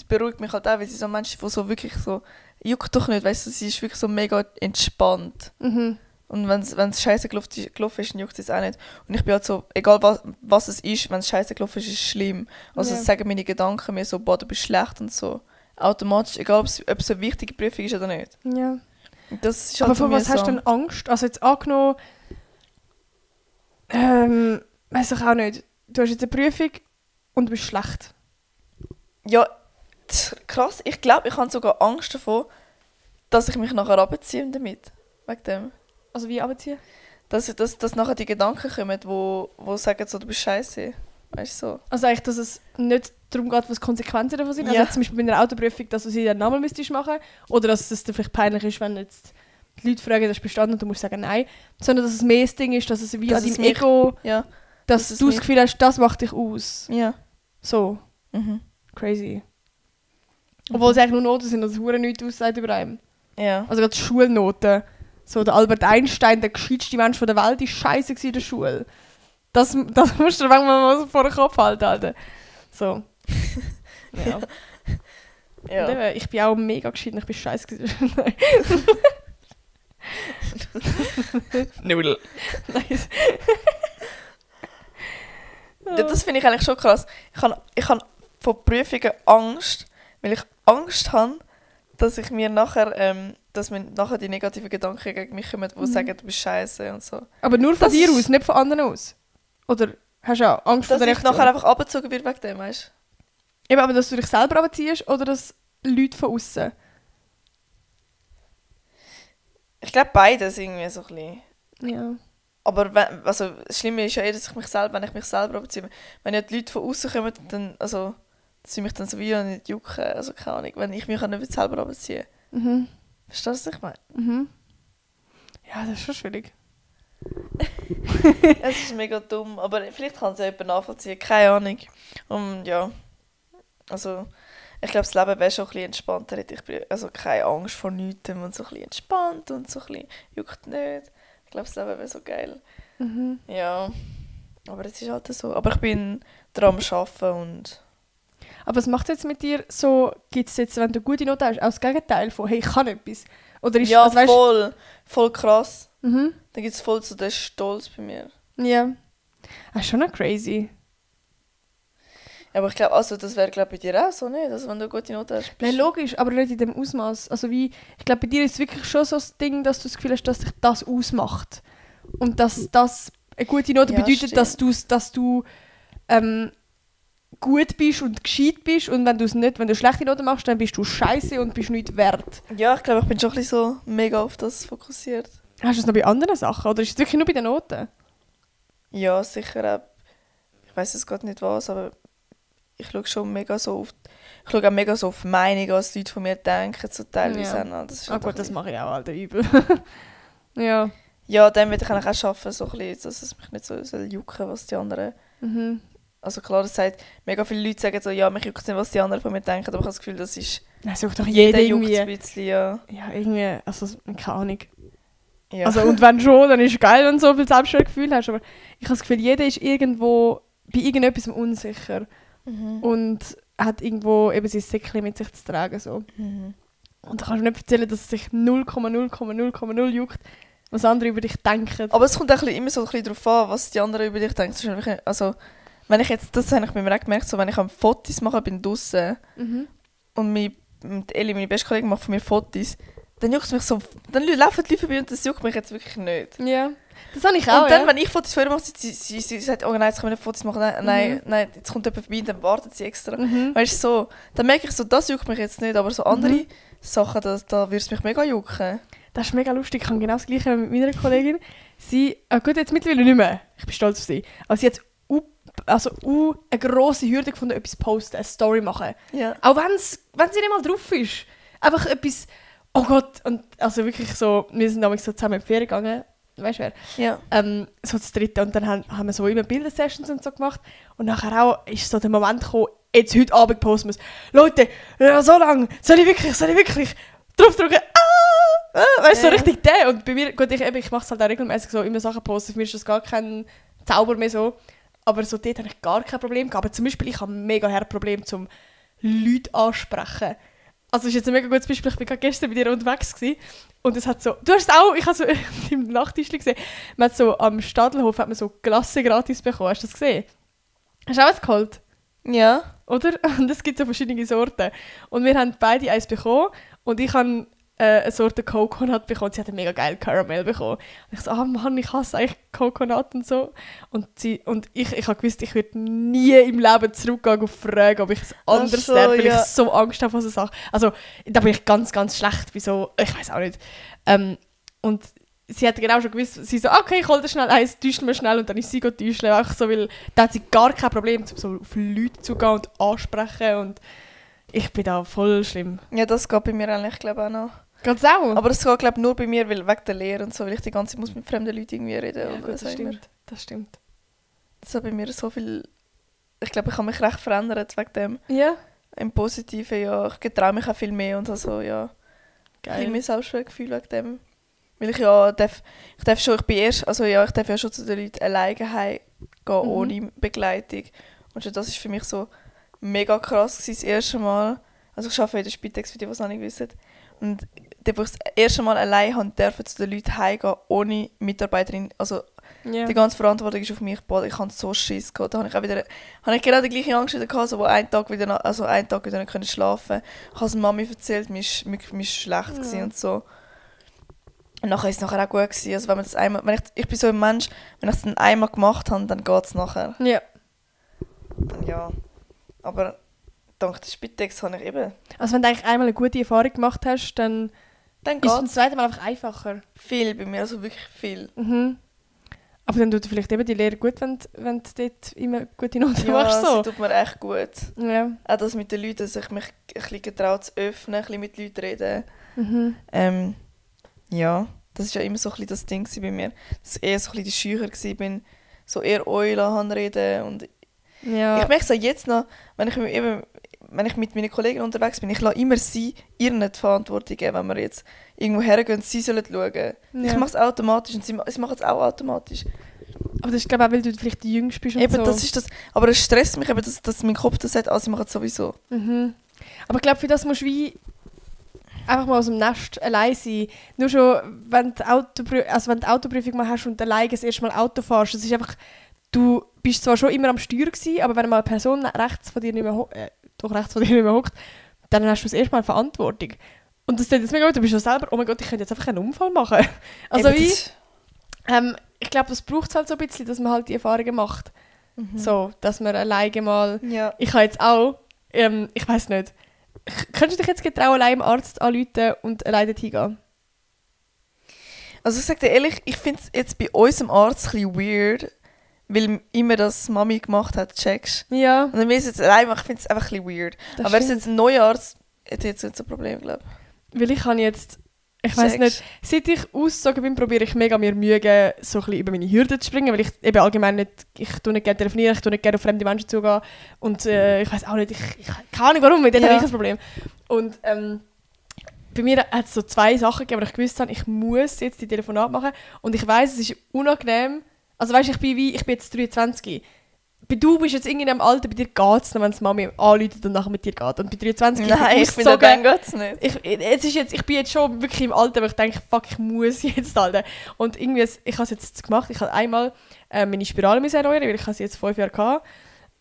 beruhigt mich halt auch, weil sie so ein Mensch ist, der so wirklich so, juckt doch nicht, weißt du, sie ist wirklich so mega entspannt. Mhm. Und wenn es scheiße gelaufen ist, dann juckt es auch nicht. Und ich bin halt so, egal was es ist, wenn es scheiße gelaufen ist, ist es schlimm. Also Ja. sagen meine Gedanken mir so, boah, du bist schlecht und so. Automatisch, egal ob es eine wichtige Prüfung ist oder nicht. Ja. Und das ist Aber halt vor so was hast du mühsam. denn Angst? Also jetzt angenommen, weiß ich auch nicht, du hast jetzt eine Prüfung und du bist schlecht. Ja, krass. Ich glaube, ich habe sogar Angst davor, dass ich mich nachher abziehe damit. Wegen dem. Also wie abziehen? Dass nachher die Gedanken kommen, wo sagen, so, du bist scheiße. Weißt du so? Also eigentlich, dass es nicht darum geht, was die Konsequenzen davon sind. Also Ja. jetzt zum Beispiel bei einer Autoprüfung, dass du sie dann nochmal müsstest machen. Oder dass es dir vielleicht peinlich ist, wenn jetzt die Leute fragen, hast du bestanden und du musst sagen nein. Sondern dass es mehr das Ding ist, dass es wie Dass an es deinem Ego, Ja. dass es du das mich- Gefühl hast, das macht dich aus. Ja. So, Mhm. crazy. Obwohl es eigentlich nur Noten sind, dass es verdammt nichts aussagt über einem. Ja. Also gerade die Schulnoten. So der Albert Einstein, der gescheiteste Mensch der Welt, die scheiße in der Schule. Das musst du dir manchmal mal so vor den Kopf halten, Alter. So. Ja. Ja. Und eben, ich bin auch mega geschieden, ich bin scheiße gewesen. Nein. Null. Nice. Ja, das finde ich eigentlich schon krass. Ich habe von Prüfungen Angst, weil ich Angst habe, dass mir nachher die negativen Gedanken gegen mich kommen, die sagen, du bist scheiße und so. Aber nur von Das dir ist- aus, nicht von anderen aus? Oder hast du auch Angst vor Dass der ich Reaktion? nachher einfach abgezogen werde wegen dem, weißt Eben, aber dass du dich selber abziehst oder dass Leute von außen? du? Ich glaube beides irgendwie so ein bisschen. Ja. Aber das Schlimme ist ja eher, dass wenn ich mich selber abziehe. Wenn ja die Leute von außen kommen, dann, also, dass sie mich dann so wie nicht jucken. Also keine Ahnung, wenn ich mich nicht selber abziehe. Mhm. Verstehst du, was ich meine? Mhm. Ja, das ist schon schwierig. Es ist mega dumm, aber vielleicht kann es ja jemand nachvollziehen, keine Ahnung. Und ja, also ich glaube, das Leben wäre schon ein bisschen entspannter, hätte ich also keine Angst vor nichts und so ein bisschen entspannt und so ein bisschen juckt nicht. Ich glaube, das Leben wäre so geil. Mhm. Ja, aber es ist halt so. Aber ich bin dran am Arbeiten und... Aber was macht es jetzt mit dir so, gibt es jetzt, wenn du gute Noten hast, auch das Gegenteil von, hey, ich kann etwas? Oder ist, Ja, also, weißt, voll krass. Mhm. Dann gibt es voll so den Stolz bei mir. Ja. Das ist schon noch crazy. Ja, aber ich glaube, also das wäre glaube bei dir auch so, nicht? Also wenn du gute Noten hast, Nein, logisch, aber nicht in dem Ausmaß. Also wie, ich glaube, bei dir ist es wirklich schon so das Ding, dass du das Gefühl hast, dass dich das ausmacht. Und dass das eine gute Note Ja, bedeutet, stimmt. dass du gut bist und gescheit bist. Und wenn du schlechte Noten machst, dann bist du scheiße und bist nicht wert. Ja, ich glaube, ich bin schon ein bisschen so mega auf das fokussiert. Hast du es noch bei anderen Sachen? Oder ist es wirklich nur bei den Noten? Ja, sicher auch. Ich weiß es gerade nicht was, aber ich schaue schon mega so auf... Ich schaue auch mega so auf Meinungen, was die Leute von mir denken, so teilweise Ja. auch. Das ist Ah halt gut, ein das bisschen- mache ich auch, Alter, übel. Ja. Ja, dann will ich eigentlich auch arbeiten, so ein bisschen, dass es mich nicht so soll jucken, was die anderen... Mhm. Also klar, das sagt, mega viele Leute sagen so, ja, mich juckt nicht, was die anderen von mir denken, aber ich habe das Gefühl, das ist... Das sucht doch jeder juckt irgendwie. ein bisschen, ja. Ja, irgendwie, also keine Ahnung. Ja. Also, und wenn schon, dann ist es geil, wenn du so viel Selbstwertgefühl hast. Aber ich habe das Gefühl, jeder ist irgendwo bei irgendetwas unsicher. Mhm. Und hat irgendwo eben sein Säckchen mit sich zu tragen. So. Mhm. Und da kannst du nicht erzählen, dass es sich 0,0,0,0 juckt, was andere über dich denken. Aber es kommt auch immer so ein bisschen darauf an, was die anderen über dich denken. Zum Beispiel, also, wenn ich jetzt, das habe ich bei mir auch gemerkt, so, wenn ich am Fotos mache, bin draussen Mhm. und mit Ellie, meine beste Kollegin, macht von mir Fotos, dann juckt es mich so, dann laufen die Leute vorbei und das juckt mich jetzt wirklich nicht. Ja, das habe ich auch, Und dann, ja. wenn ich Fotos für ihr mache, sie sagt, oh nein, jetzt können wir nicht Fotos machen, nein, jetzt kommt jemand vorbei und dann wartet sie extra. Mhm. Weißt du, so, dann merke ich so, das juckt mich jetzt nicht, aber so andere Sachen, da würde es mich mega jucken. Das ist mega lustig. Ich habe genau das Gleiche mit meiner Kollegin. Sie, gut, jetzt mittlerweile nicht mehr. Ich bin stolz auf sie. Aber sie hat eine grosse Hürde gefunden, etwas posten, eine Story machen. Ja. Auch wenn sie nicht mal drauf ist. einfach etwas, oh Gott, und also wirklich so, wir sind damals so zusammen in die Ferien gegangen, weißt du wer? Ja. So das dritte, und dann haben wir so immer Bildersessions und so gemacht, und nachher auch ist so der Moment gekommen, jetzt heute Abend posten wir es. Leute, ja, so lange, soll ich wirklich draufdrücken? Weißt du, so richtig der. Und bei mir, gut, ich mache es halt auch regelmäßig so, immer Sachen posten, für mich ist das gar kein Zauber mehr so. Aber so dort habe ich gar kein Problem gehabt. Aber zum Beispiel, ich habe ein mega hart Problem zum Leute ansprechen. Also das ist jetzt ein mega gutes Beispiel, ich war gerade gestern bei dir unterwegs gewesen, und es hat so, du hast es auch, ich habe so im Nachttisch gesehen, man hat so am Stadelhof hat man so Glasse gratis bekommen, hast du das gesehen? Hast du auch eins geholt? Ja. Oder? Und es gibt so verschiedene Sorten. Und wir haben beide eins bekommen und ich habe eine Sorte Coconut bekommen. Sie hat einen mega geilen Caramel bekommen. Und ich so, Mann, ich hasse eigentlich Coconut und so. Und ich habe gewusst, ich würde nie im Leben zurückgehen und fragen, ob ich es anders darf, weil ich so Angst habe vor so Sachen. Also, da bin ich ganz, ganz schlecht bei so, ich weiß auch nicht. Und sie hat genau schon gewusst, sie so, okay, ich hol dir schnell eins, täuschen wir schnell, und dann ist sie täuschen. Einfach so, weil da hat sie gar kein Problem, so auf Leute zugehen und ansprechen, und ich bin da voll schlimm. Ja, das geht bei mir eigentlich, glaube ich, auch noch. Geht's auch? Aber das geht, glaube ich, nur bei mir, weil wegen der Lehre und so, weil ich die ganze Zeit muss mit fremden Leuten irgendwie reden. Ja, oder das stimmt. Das stimmt. Das hat bei mir so viel... Ich glaube, ich habe mich recht verändert wegen dem. Ja. Im Positiven, ja. Ich getraue mich auch viel mehr und also, ja. Geil. Viel mehr Selbstwertgefühl wegen dem. Weil ich ja darf schon, ich bin erst, also ja, ich darf ja schon zu den Leuten alleine heimgehen, ohne Begleitung. Und schon das ist für mich so mega krass gewesen, das erste Mal. Also ich arbeite in der Spitex, für die, die es noch nicht wissen. Und dort, wo ich das erste Mal allein durfte zu den Leuten heimgehen, ohne Mitarbeiterin, also die ganze Verantwortung ist auf mich gebaut. Ich hatte so Schiss gehabt. Da habe ich genau die gleiche Angst wieder gehabt, so, wo einen Tag wieder nicht schlafen konnte. Ich habe es Mami erzählt, mir war schlecht gewesen und so. Und nachher ist es nachher auch gut gewesen. Also wenn man das einmal, ich bin so ein Mensch, wenn ich es dann einmal gemacht habe, dann geht es nachher. Ja. Ja. Aber dank der Spitex habe ich eben... Also wenn du eigentlich einmal eine gute Erfahrung gemacht hast, dann ist es beim zweiten Mal einfach einfacher. Viel bei mir, also wirklich viel. Mhm. Aber dann tut dir vielleicht eben die Lehre gut, wenn du dort immer gute Noten ja, machst. So. Ja, tut mir echt gut. Ja. Auch das mit den Leuten, dass ich mich ein bisschen getraut zu öffnen, ein bisschen mit Leuten reden. Mhm. Ja, das war ja immer so ein bisschen das Ding bei mir. Dass ich eher so ein bisschen die Schücher war, so eher Eulen reden. Und ja. ich merke es auch jetzt noch, wenn ich mit meinen Kollegen unterwegs bin, ich lasse immer sie ihnen die Verantwortung geben, wenn wir jetzt irgendwo hergehen, sie sollen schauen. Ja. Ich mache es automatisch und sie machen es auch automatisch. Aber das ist, glaube ich, auch, weil du vielleicht die Jüngste bist und eben, so. das ist das. Aber es stresst mich eben, dass mein Kopf das sagt, sie machen es sowieso. Mhm. Aber ich glaube, für das musst du wie einfach mal aus dem Nest allein sein. Nur schon, wenn du die Autoprüfung mal hast und alleine das erste Mal Auto fährst, das ist einfach, du bist zwar schon immer am Steuer gewesen, aber wenn mal eine Person rechts von dir nicht mehr hockt, dann hast du das erste Mal Verantwortung. Und das ist jetzt mega gut, du bist schon selber, oh mein Gott, ich könnte jetzt einfach einen Unfall machen. Also eben, ich glaube, das braucht es halt so ein bisschen, dass man halt die Erfahrungen macht. So, dass man alleine mal... Ja. Ich habe jetzt auch, ich weiss nicht, könntest du dich jetzt getrauen, allein dem Arzt anrufen und alleine hingehen? Also ich sage dir ehrlich, ich finde es jetzt bei unserem Arzt ein bisschen weird, weil immer das Mami gemacht hat, checkst. Ja. Und dann will ich es jetzt allein machen, ich finde es einfach ein bisschen weird. Das aber wäre es jetzt ein neuer Arzt, hätte ich jetzt nicht so ein Problem, glaube ich. Weil ich kann jetzt, ich weiss nicht, seit ich ausgezogen bin, probiere ich mega mir Mühe geben, so ein bisschen über meine Hürden zu springen, weil ich eben allgemein nicht, ich tue nicht gerne telefonieren, ich tue nicht gerne auf fremde Menschen zugehen und ich weiss auch nicht, ich keine Ahnung warum, mit denen habe ich das Problem. Und bei mir hat es so 2 Sachen gegeben, wo ich gewusst habe, ich muss jetzt die Telefonate machen und ich weiss, es ist unangenehm. Also weißt, ich bin jetzt 23. Du bist jetzt irgendwie in einem Alter, bei dir geht es noch, wenn die Mami anruft und nachher mit dir geht. Und bei 23 nein, ich finde, dann geht es nicht. Ich bin jetzt schon wirklich im Alter, wo ich denke, fuck, ich muss jetzt, Alter. Und irgendwie, ich habe es jetzt gemacht. Ich habe einmal meine Spirale erneuern, weil ich sie jetzt 5 Jahre hatte.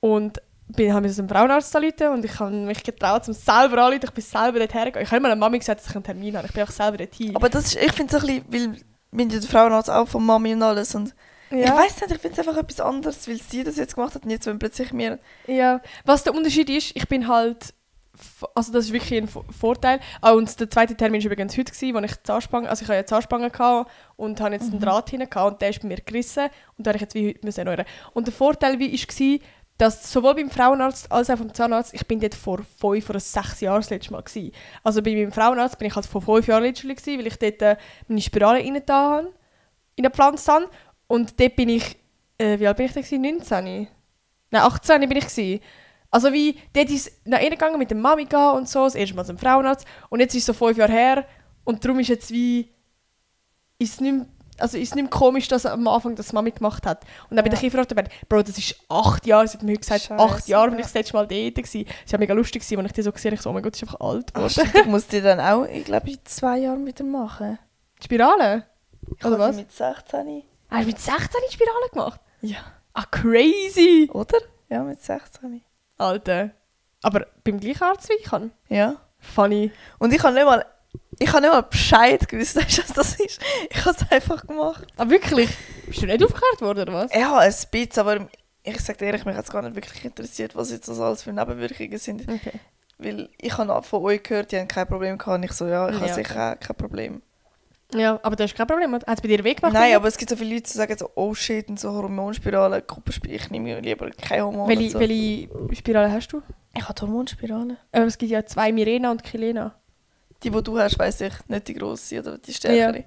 Und habe mich zum Frauenarzt anrufen und ich habe mich getraut, zum selber anrufen. Ich bin selber dort hergegangen. Ich habe mal einer Mami gesagt, dass ich einen Termin habe. Ich bin auch selber dort hin. Aber das ist, ich finde es ein bisschen, weil wir der Frauenarzt auch von Mami und alles und ja. Ich weiss nicht, ich finde es einfach etwas anderes, weil sie das jetzt gemacht hat und jetzt wenn plötzlich mir... Ja, was der Unterschied ist, ich bin halt... Also das ist wirklich ein Vorteil. Und der zweite Termin war übrigens heute, wo ich Zahnspange... Also ich hatte ja Zahnspange und habe jetzt einen Draht hinein und der ist bei mir gerissen und da habe ich jetzt wie heute erneuern. Und der Vorteil war, dass sowohl beim Frauenarzt als auch beim Zahnarzt, ich bin dort vor 5 oder 6 Jahren das letzte Mal gewesen. Also bei meinem Frauenarzt bin ich halt vor 5 Jahren letztlich gewesen, weil ich dort meine Spirale reingepflanzt habe. Und dort bin ich, wie alt bin ich da gewesen? 19? Nein, 18 bin ich gewesen. Also wie, dort ist es nach innen gegangen mit der Mami und so, das erste Mal zum Frauenarzt. Und jetzt ist es so 5 Jahre her und darum ist jetzt wie, ist es nicht mehr komisch, dass am Anfang das Mami gemacht hat. Und dann bin ich gefragt, Bro, das ist 8 Jahre, sie hat mir gesagt, Scheiße, 8 Jahre, wenn ich das letzte Mal dort war. Es war mega lustig, als ich die so gesehen habe, ich so, oh mein Gott, das ist einfach alt geworden. Ich muss die dann auch, ich glaube, in 2 Jahren wieder machen. Die Spirale? Ich Oder habe was? die mit 16. Hast du mit 16 die Spirale gemacht? Ja. Ah, crazy! Oder? Ja, mit 16. Alter. Aber beim gleichen Arzt wie ich kann? Ja. Funny. Und ich habe nicht mal Bescheid gewusst, weißt du, was das ist. Ich habe es einfach gemacht. Ah, wirklich? Bist du nicht aufgeklärt worden, oder was? Ja, ein bisschen, aber ich sage dir ehrlich, mich hat es gar nicht wirklich interessiert, was jetzt das alles für Nebenwirkungen sind. Okay. Weil ich habe von euch gehört, die haben kein Problem gehabt. Und ich so, ja, ich habe Ja, sicher kein Problem. Ja, aber du hast kein Problem. Hat es bei dir weggemacht? Nein, aber es gibt so viele Leute, die sagen so, oh shit, und so Hormonspirale, Kupferspirale, ich nehme lieber keine Hormone. Welche, so. welche Spirale hast du? Ich habe Hormonspirale. Aber es gibt ja 2, Mirena und Kilena. Die du hast, weiss ich, nicht die grosse oder die stärkere.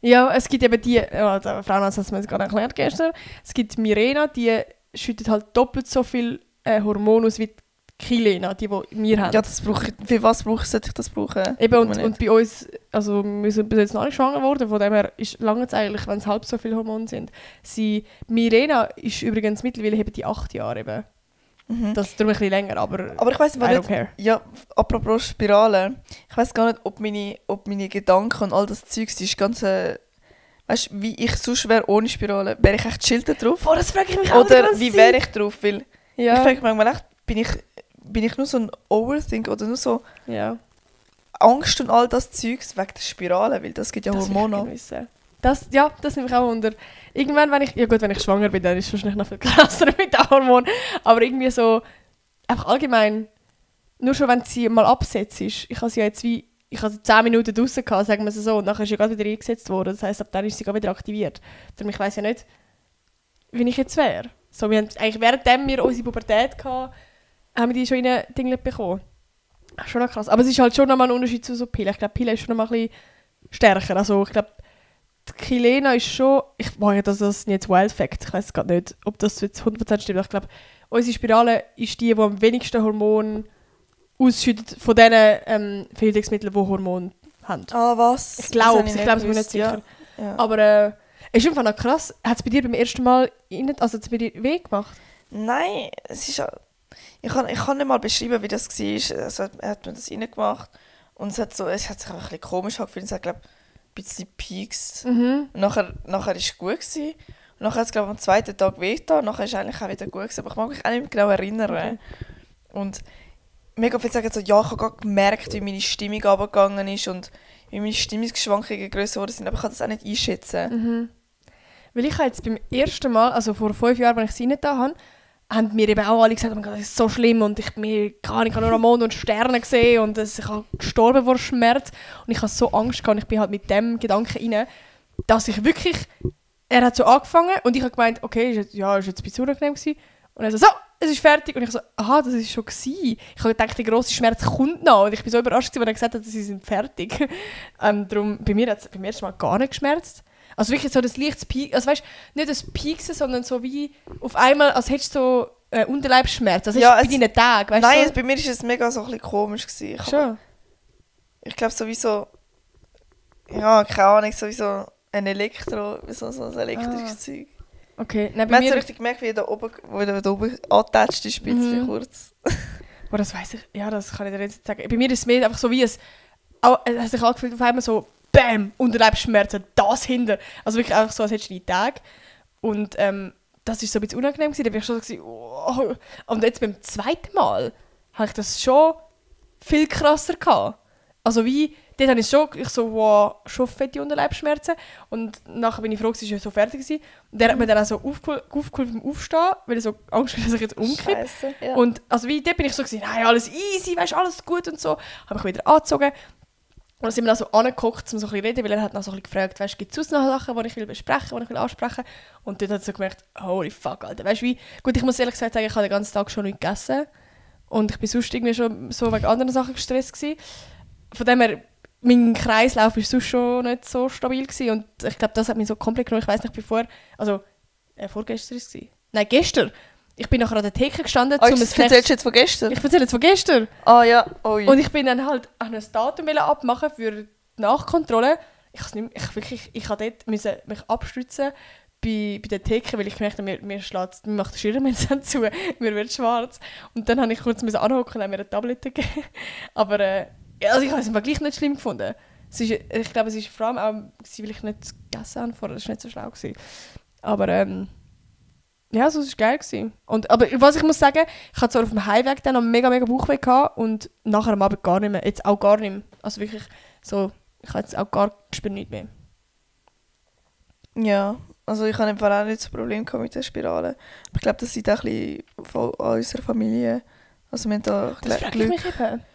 Ja, es gibt eben die, der Frauenarzt hat es mir jetzt gerade erklärt gestern, es gibt Mirena, die schüttet halt doppelt so viel Hormone aus wie die Kilena, die wir haben. Ja, das brauche ich. Für was sollte ich das brauchen? Eben, und bei uns, also wir sind bis jetzt noch nicht schwanger geworden, von dem her lange es eigentlich, wenn es halb so viele Hormone sind. Mirena ist übrigens mittlerweile eben die 8 Jahre eben. Mhm. Das ist darum ein bisschen länger, aber ich weiss I don't nicht. care. Ja, apropos Spirale. Ich weiss gar nicht, ob meine Gedanken und all das Zeugs ist ganz. Weißt du, wie ich sonst wäre ohne Spirale? Wäre ich echt chillt drauf? Oh, das frage ich mich auch Oder wie wäre ich drauf? Weil ich Ja, frage mich manchmal echt, bin ich nur so ein Overthink oder nur so ja. Angst und all das Zeugs wegen der Spirale? Weil das gibt ja Das will ich Hormone. gerne wissen. Das nehme ich auch unter. Irgendwann, wenn ich schwanger bin, dann ist es wahrscheinlich noch viel krasser mit den Hormonen. Aber irgendwie so, einfach allgemein, nur schon wenn sie mal absetzt ist. Ich habe sie ja jetzt ich habe sie 10 Minuten draussen gehabt, sagen wir es so, und nachher ist sie gerade wieder eingesetzt worden. Das heisst, ab dann ist sie gerade wieder aktiviert. Darum ich weiss ja nicht, wie ich jetzt wäre. So, wir haben eigentlich währenddem wir unsere Pubertät hatten, haben wir die schon reingedingelt bekommen. Schon noch krass. Aber es ist halt schon nochmal ein Unterschied zu so Pillen. Ich glaube, Pillen ist schon noch mal ein bisschen stärker. Also ich glaube, die Kilena ist schon, ich mache das sind jetzt Wild Facts, ich weiß gar nicht, ob das jetzt 100% stimmt, aber ich glaube, unsere Spirale ist die am wenigsten Hormone ausschüttet von diesen Verhütungsmitteln, die Hormone haben. Ah, was? Ich glaube es, ich bin nicht sicher. Ja. Aber ist einfach noch krass. Hat es bei dir beim ersten Mal bei dir weh gemacht? Nein, es ist ja... Ich kann nicht mal beschreiben, wie das war. Also, er hat mir das reingemacht und es hat sich einfach ein bisschen komisch angefühlt. Es hat, glaube ich, ein bisschen gepiekst. Und nachher war es gut gewesen. Und nachher hat es, glaube ich, am zweiten Tag wehgetan. Und nachher ist es eigentlich auch wieder gut gewesen. Aber ich mag mich auch nicht mehr genau erinnern. Okay. Und mega viele sagen so, ja, ich habe gerade gemerkt, wie meine Stimmung runtergegangen ist und wie meine Stimmungsschwankungen grösser geworden sind. Aber ich kann das auch nicht einschätzen. Weil ich habe jetzt beim ersten Mal, also vor 5 Jahren, als ich sie nicht da habe, haben mir eben auch alle gesagt, oh mein Gott, das ist so schlimm und ich habe nur am Mond und Sterne gesehen und ich habe gestorben vor Schmerz und ich habe so Angst gehabt und ich bin halt mit dem Gedanken rein, dass ich wirklich, er hat so angefangen und ich habe gemeint, okay, ist jetzt ein bisschen unangenehm gewesen und er so, es ist fertig und ich so, aha, das ist schon gewesen. Ich habe gedacht, der grosse Schmerz kommt noch und ich bin so überrascht, als er gesagt hat, sie sind fertig. Darum, bei mir hat es beim ersten Mal gar nicht geschmerzt. Also wirklich so das leichtes Pieksen, also weißt, nicht das Pieksen, sondern so wie auf einmal, als hättest du so Unterleibsschmerz. Also Ja, bei deinen Tagen, weißt Nein, du? bei mir war es mega so ein bisschen komisch gewesen. Schon. Ich glaube sowieso, ja, keine Ahnung, sowieso ein so ein elektrisches Zeug. Okay, nein, Man bei hat so mir... richtig gemerkt, wie da oben angetatscht ist, ein bisschen kurz. Oh, das weiss ich, ja, das kann ich dir jetzt nicht sagen. Bei mir ist es mehr einfach so wie es hat sich angefühlt, auf einmal so BÄM, Unterleibsschmerzen, das hinter. Also wirklich einfach so, als hättest du die Tage. Und das war so ein bisschen unangenehm gewesen. Da war ich schon so, oh. Und jetzt beim zweiten Mal habe ich das schon viel krasser gehabt. Also wie, dort habe ich so, wow, schon fette Unterleibsschmerzen. Und nachher bin ich froh, dass ich so fertig war. Und der hat mir dann auch so aufgeholfen beim Aufstehen, weil ich so Angst hatte, dass ich jetzt umkippe. Scheisse, ja. Und also wie, dort bin ich so gewesen, nein, alles easy, weißt, alles gut und so. Habe mich wieder angezogen. dann sind wir dann so angeguckt, um so ein bisschen reden, weil er hat noch so ein bisschen gefragt, weißt du, gibt es noch Sachen, die ich will besprechen, die ich will ansprechen. Und dort hat er so gemerkt, holy fuck, Alter. Weißt du wie? Gut, ich muss ehrlich gesagt sagen, ich habe den ganzen Tag schon nichts gegessen. Und ich war sonst irgendwie schon so wegen anderen Sachen gestresst gewesen. Von dem her, mein Kreislauf war sonst schon nicht so stabil gewesen. Und ich glaube, das hat mich so komplett genommen. Ich weiss nicht, bevor, also, vorgestern war es. Nein, gestern. Ich bin nachher an der Theke gestanden. Oh, das erzählst du jetzt von gestern? Ich erzähle jetzt von gestern. Ah ja, ui. Und ich bin dann halt an ein Datum abmachen für die Nachkontrolle. Ich musste dort mich abstützen bei der Theke, weil ich gemerkt habe, mir macht der Schirmmesser zu, mir wird schwarz. Und dann musste ich kurz anhocken und habe mir eine Tablette gegeben. Aber also ich habe es gleich nicht schlimm gefunden. Ich glaube, es war vor allem auch, weil ich nicht gegessen habe vorher. Das war nicht so schlau gewesen. Aber ja, so war es geil gewesen. Aber was ich muss sagen, ich hatte so auf dem Heimweg dann noch mega Bauchweh gehabt und nachher am Abend gar nicht mehr. Jetzt auch gar nicht mehr. Also wirklich so, ich habe jetzt auch gar nichts mehr. Ja, also ich habe im Fall auch nicht so Problem mit der Spirale. Aber ich glaube, das liegt auch ein bisschen von unserer Familie. Also wir haben da Das frage ich mich eben.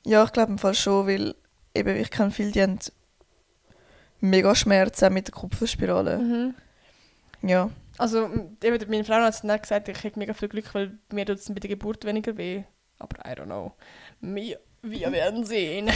Ja, ich glaube im Fall schon, weil eben, ich kenne viele, die haben mega Schmerzen mit der Kupferspirale. Mhm. Ja. Also eben, meine Frau hat dann gesagt, ich habe mega viel Glück, weil mir tut es bei der Geburt weniger weh. Aber I don't know. Wir werden sehen.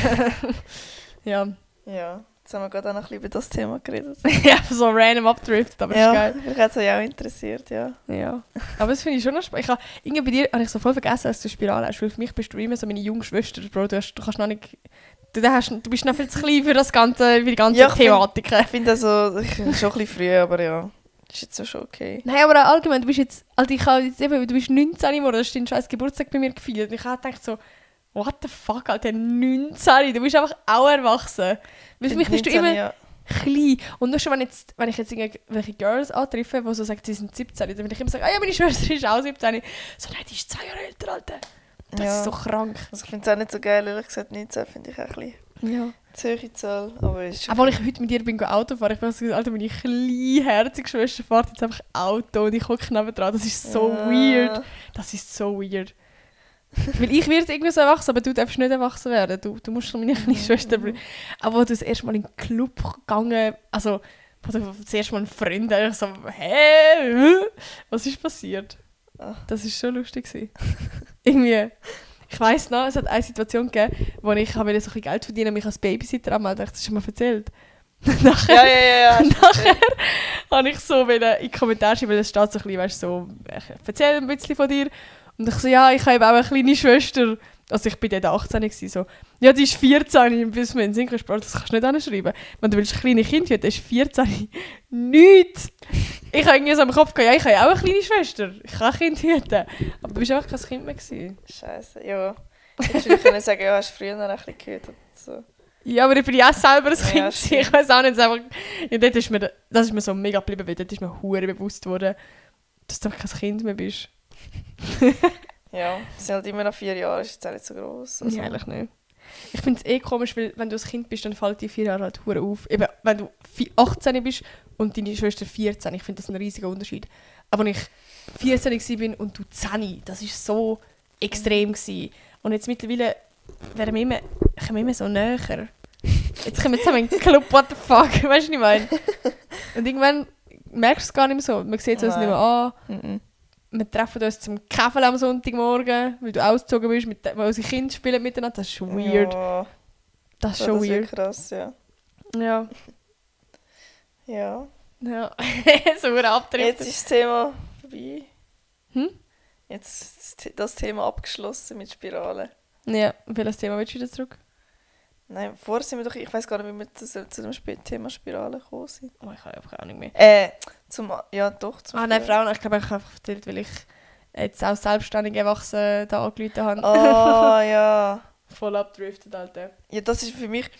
Ja. Ja, jetzt haben wir gerade auch noch ein bisschen über das Thema geredet. Ja, so random abdriftet, aber ja, ist geil. mich hat es auch interessiert, ja. Ja, aber das finde ich schon noch spannend. Irgendwie bei dir habe ich so voll vergessen, dass du Spirale hast, weil für mich bist du immer so meine junge Schwester, Bro. Du kannst noch nicht... Du bist noch viel zu klein für die ganze ja, Thematik. Ich finde also, ich bin schon ein bisschen früh, aber ja, ist jetzt auch schon okay. Nein, aber auch allgemein, du bist jetzt... Also ich habe jetzt eben, du bist 19 geworden, das ist dein scheiß Geburtstag bei mir gefeiert. Und ich habe gedacht so, what the fuck, Alter, 19, du bist einfach auch erwachsen. Weil für mich bist du immer... Ja. Klein. Und nur schon, wenn ich jetzt irgendwelche Girls antreffe, die so sagen, sie sind 17, dann will ich immer sagen, ja, meine Schwester ist auch 17. So, nein, die ist 2 Jahre älter, Alter. Das ist so krank. Also ich finde es auch nicht so geil, ehrlich gesagt, 19 finde ich auch ein bisschen zu hohe Zahl. Aber ist auch als ich heute mit dir bin Auto fahren, ich bin so, Alter, meine kleinherzige Schwester fährt jetzt einfach Auto und ich gucke neben dran. Das ist so weird. Das ist so weird. Weil ich werde irgendwie so erwachsen, aber du darfst nicht erwachsen werden. Du musst schon meine kleine Schwester bleiben. Aber wo du das erste Mal in den Club gegangen, also wo du das erste Mal einen Freund hast, ich so, hä? Was ist passiert? Das war schon lustig. Irgendwie, ich weiss noch, es hat eine Situation gegeben, wo ich so ein bisschen Geld verdienen und mich als Babysitter anmelden. Das hast du schon mal erzählt. Nachher, ja. Nachher habe ich so in die Kommentare geschrieben, weil es steht so ein bisschen, weißt, so, erzähl ein bisschen von dir. Und ich so, ja, ich habe auch eine kleine Schwester. Also ich war dort 18 gewesen, so. Ja, die ist 14, bis wir in den Sinn gesprochen, das kannst du nicht anschreiben. Wenn du willst ein kleines Kind hüten, ist 14. Nichts! Ich habe irgendwie so im Kopf gehabt, ja, ich habe auch eine kleine Schwester. Ich kann ein Kind hüten. Aber du bist einfach kein Kind mehr gewesen. Scheiße, ja. Hättest du können sagen, ja, hast du früher noch ein bisschen gehütet. So. Ja, aber ich bin ja auch selber ein Kind. Ja, ich weiß auch nicht, einfach, ja, das ist mir so mega geblieben, weil dort ist mir hure bewusst worden, dass du einfach kein Kind mehr bist. Ja, es sind halt immer noch 4 Jahre, ist jetzt auch nicht so gross. Also. Ja, eigentlich nicht. Ich finde es komisch, weil wenn du ein Kind bist, dann fällt die 4 Jahre halt hure auf. Eben, wenn du 18 bist und deine Schwester 14, ich finde das ein riesiger Unterschied. Aber wenn ich 14 war und du 10, das war so extrem gewesen. Und jetzt mittlerweile kommen wir immer so näher. Jetzt kommen wir zusammen in den Club, what the fuck, weißt du, was ich meine? Und irgendwann merkst du es gar nicht mehr so. Man sieht es uns nicht mehr an. Wir treffen uns zum Kaffee am Sonntagmorgen, weil du ausgezogen bist, weil unsere Kinder spielen miteinander. Das ist schon weird. Ja, das ist schon das weird. ist krass, ja. Ja. Ja. Ja. So ein Abtritt. Jetzt ist das Thema vorbei. Jetzt Jetzt das Thema abgeschlossen mit Spirale. Ja, welches Thema willst du wieder zurück? Nein, vorher sind wir doch... Ich weiß gar nicht, wie wir zu dem Thema Spirale gekommen sind. Oh, ich habe einfach auch nicht mehr. Zum Nein, Frauen. Ich glaube, ich habe einfach erzählt, weil ich jetzt auch selbstständig erwachsen da angerufen habe. Ah, ja. Voll abdriftet, Alter. Ja, das ist für mich...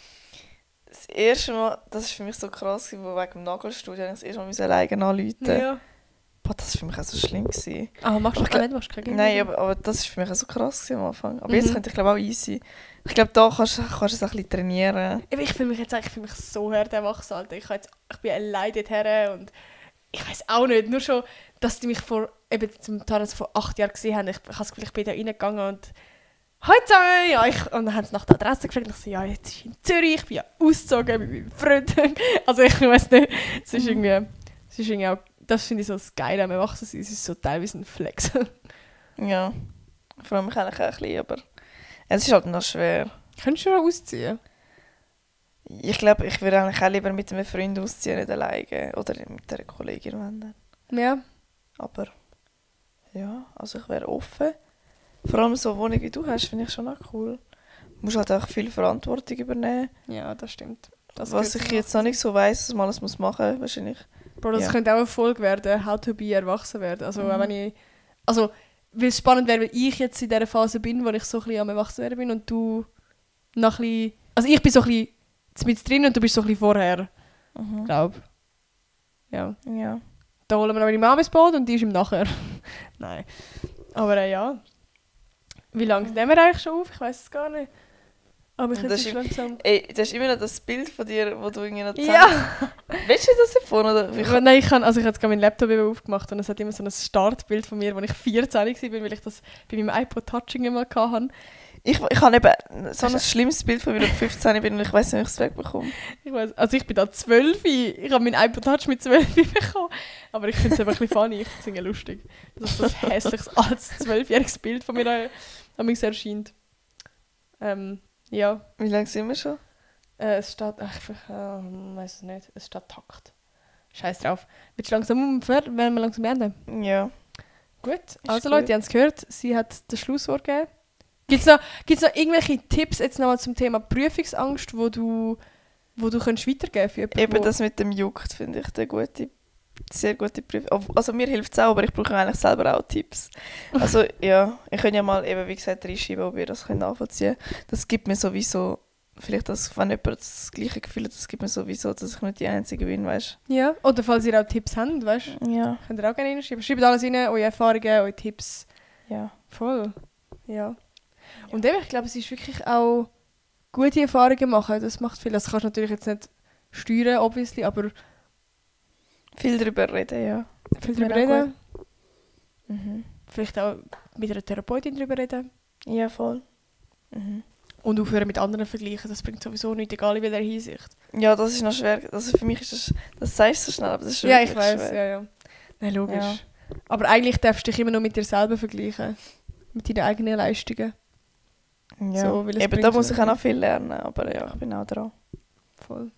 Das erste Mal... Das ist für mich so krass, wo wegen dem Nagelstudio ich das erste Mal alleine anrufen. Ja. Boah, das war für mich auch so schlimm gewesen. Ah, machst du das nicht? Machst du kein Nein, aber das war für mich auch so krass am Anfang. Aber jetzt könnte ich glaube auch easy. Ich glaube, da kannst du es ein bisschen trainieren. Ich fühle mich so hart erwachsen, Alter. Ich bin allein dorthin und ich weiß auch nicht, nur schon, dass die mich zum Teil vor 8 Jahren gesehen haben. Ich habe das Gefühl, ich bin da reingegangen und «Hallo zusammen!» Ja, und dann haben sie nach der Adresse gefragt. Und ich so, ja, jetzt ist ich in Zürich, ich bin ja ausgezogen mit meinem Freund. Also ich weiß nicht, es ist irgendwie auch, das finde ich so das Geile am Erwachsensein, es ist so teilweise ein Flex. Ja, ich freue mich eigentlich auch ein bisschen, aber es ist halt noch schwer. Könntest du schon ausziehen? Ich glaube, ich würde eigentlich auch lieber mit einem Freund ausziehen, nicht alleine. Oder mit einer Kollegin, wenn dann. Ja. Aber ja, also ich wäre offen. Vor allem so eine Wohnung wie du hast, finde ich schon auch cool. Du musst halt auch viel Verantwortung übernehmen. Ja, das stimmt. Das was ich jetzt noch nicht so weiss, was man alles machen muss, wahrscheinlich. Bro, das Ja. könnte auch eine Folge werden, «How to be erwachsen werden». Also, auch wenn ich... Also, weil es spannend wäre, weil ich jetzt in dieser Phase bin, wo ich so ein bisschen am Erwachsenwerden bin und du noch ein bisschen... Also ich bin so ein bisschen mit drin und du bist so ein bisschen vorher, glaube ja. Ja. Da holen wir noch meine Mama ins Boot und die ist im Nachher. Nein. Aber ja. Wie lange nehmen wir eigentlich schon auf? Ich weiß es gar nicht. Aber ich Und jetzt das ist langsam... Ey, das ist immer noch das Bild von dir, wo du irgendwie noch Ja! Willst du das davon? Oder? Nein, ich habe jetzt gerade meinen Laptop eben aufgemacht und es hat immer so ein Startbild von mir, wo ich 14 war, weil ich das bei meinem iPod Touching immer hatte. Ich habe eben so ein schlimmes Bild von mir, als ich 15 bin und ich weiss nicht, wie ich es wegbekomme. Ich bin da 12. Ich habe meinen iPod Touch mit 12 bekommen. Aber ich finde es einfach ein bisschen funny, ich finde es lustig. Dass das hässliches, als 12-jähriges Bild von mir an mich erscheint. Ja. Wie lange sind wir schon? Es steht, ich weiß es nicht, es steht Takt. Scheiß drauf. Willst du langsam wenn wir langsam enden? Ja. Gut, also gut. Leute, ihr habt es gehört, sie hat das Schlusswort gegeben. Gibt's noch irgendwelche Tipps jetzt nochmal zum Thema Prüfungsangst, wo du könntest weitergeben für jemanden? Eben das mit dem Juckt finde ich sehr gute Prüfung. Also mir hilft es auch, aber ich brauche eigentlich selber auch Tipps. Also ja, ich kann ja mal eben, wie gesagt, reinschreiben, ob ihr das nachvollziehen könnt. Das gibt mir sowieso, vielleicht, wenn jemand das gleiche Gefühl hat, das gibt mir sowieso, dass ich nicht die Einzige bin, weißt du? Ja, oder falls ihr auch Tipps habt, weißt du? Ja. Könnt ihr auch gerne reinschreiben. Schreibt alles rein, eure Erfahrungen, eure Tipps. Ja. Voll. Ja. Und eben, ich glaube, es ist wirklich auch gute Erfahrungen machen, das macht viel. Das kannst du natürlich jetzt nicht steuern, obviously, aber viel darüber reden, ja. Viel darüber reden. Mhm. Vielleicht auch mit einer Therapeutin darüber reden. Ja, voll. Mhm. Und aufhören mit anderen vergleichen, das bringt sowieso nichts, egal in welcher Hinsicht. Ja, das ist noch schwer. Also für mich ist das sagst du so schnell, aber das ist ja, ich weiß, schwer. ja. Nein, logisch. Ja. Aber eigentlich darfst du dich immer noch mit dir selber vergleichen. Mit deinen eigenen Leistungen. Ja, so, eben, da muss ich auch noch viel lernen, aber ja, ich bin auch dran. Voll.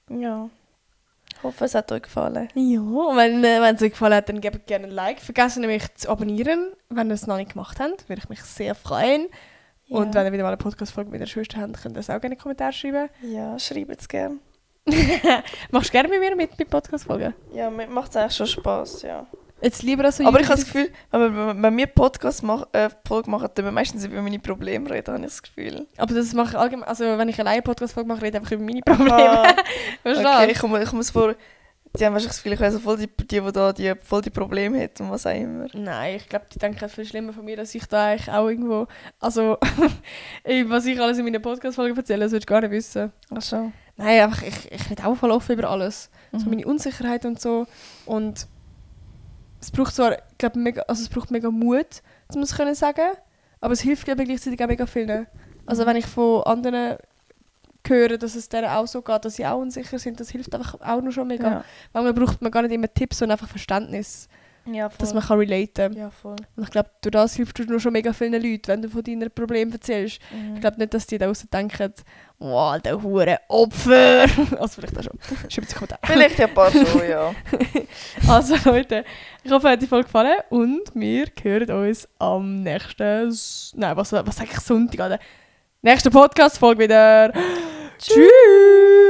Ja. Ich hoffe, es hat euch gefallen. Ja, und wenn es euch gefallen hat, dann gebt gerne ein Like. Vergesst nicht, zu abonnieren, wenn ihr es noch nicht gemacht habt. Würde ich mich sehr freuen. Ja. Und wenn ihr wieder mal eine Podcast-Folge mit der Schwester habt, könnt ihr das auch gerne in den Kommentaren schreiben. Ja, schreibt es gerne. Machst du gerne mit mir mit Podcast-Folgen? Ja, mir macht es eigentlich schon Spass, ja. Jetzt lieber als so. Aber ich habe das Gefühl, wenn wir Podcast-Folge machen, dann wir meistens über meine Probleme reden, habe ich das Gefühl. Aber das mache ich allgemein, also wenn ich alleine Podcast-Folge mache, rede ich einfach über meine Probleme. Okay, ich komme es vor, die haben wahrscheinlich das Gefühl, ich weiss voll die voll die Probleme hat und was auch immer. Nein, ich glaube, die denken viel schlimmer von mir, dass ich da eigentlich auch irgendwo, also was ich alles in meinen Podcast-Folgen erzähle, das willst du gar nicht wissen. Ach so. Nein, einfach, ich rede auch voll offen über alles. So meine Unsicherheit und so. Und es braucht zwar, glaube es braucht mega Mut, um es zu sagen, aber es hilft, glaube ich, gleichzeitig auch mega vielen. Also wenn ich von anderen höre, dass es denen auch so geht, dass sie auch unsicher sind, das hilft einfach auch noch schon mega. Ja. Manchmal braucht man gar nicht immer Tipps, sondern einfach Verständnis, Ja, voll. dass man kann relaten kann. Ja, voll. Und ich glaube, durch das hilfst du noch schon mega vielen Leuten, wenn du von deinen Problemen erzählst. Ich glaube nicht, dass die da draussen denken, wow, der hure Opfer. Also vielleicht auch schon. Schreibt es in die Kommentare. Vielleicht ein paar schon, ja. Also Leute, ich hoffe, euch hat die Folge gefallen und wir hören uns am nächsten... Nein, was sage ich? Sonntag, Alter. Nächste Podcast-Folge wieder. Tschüss!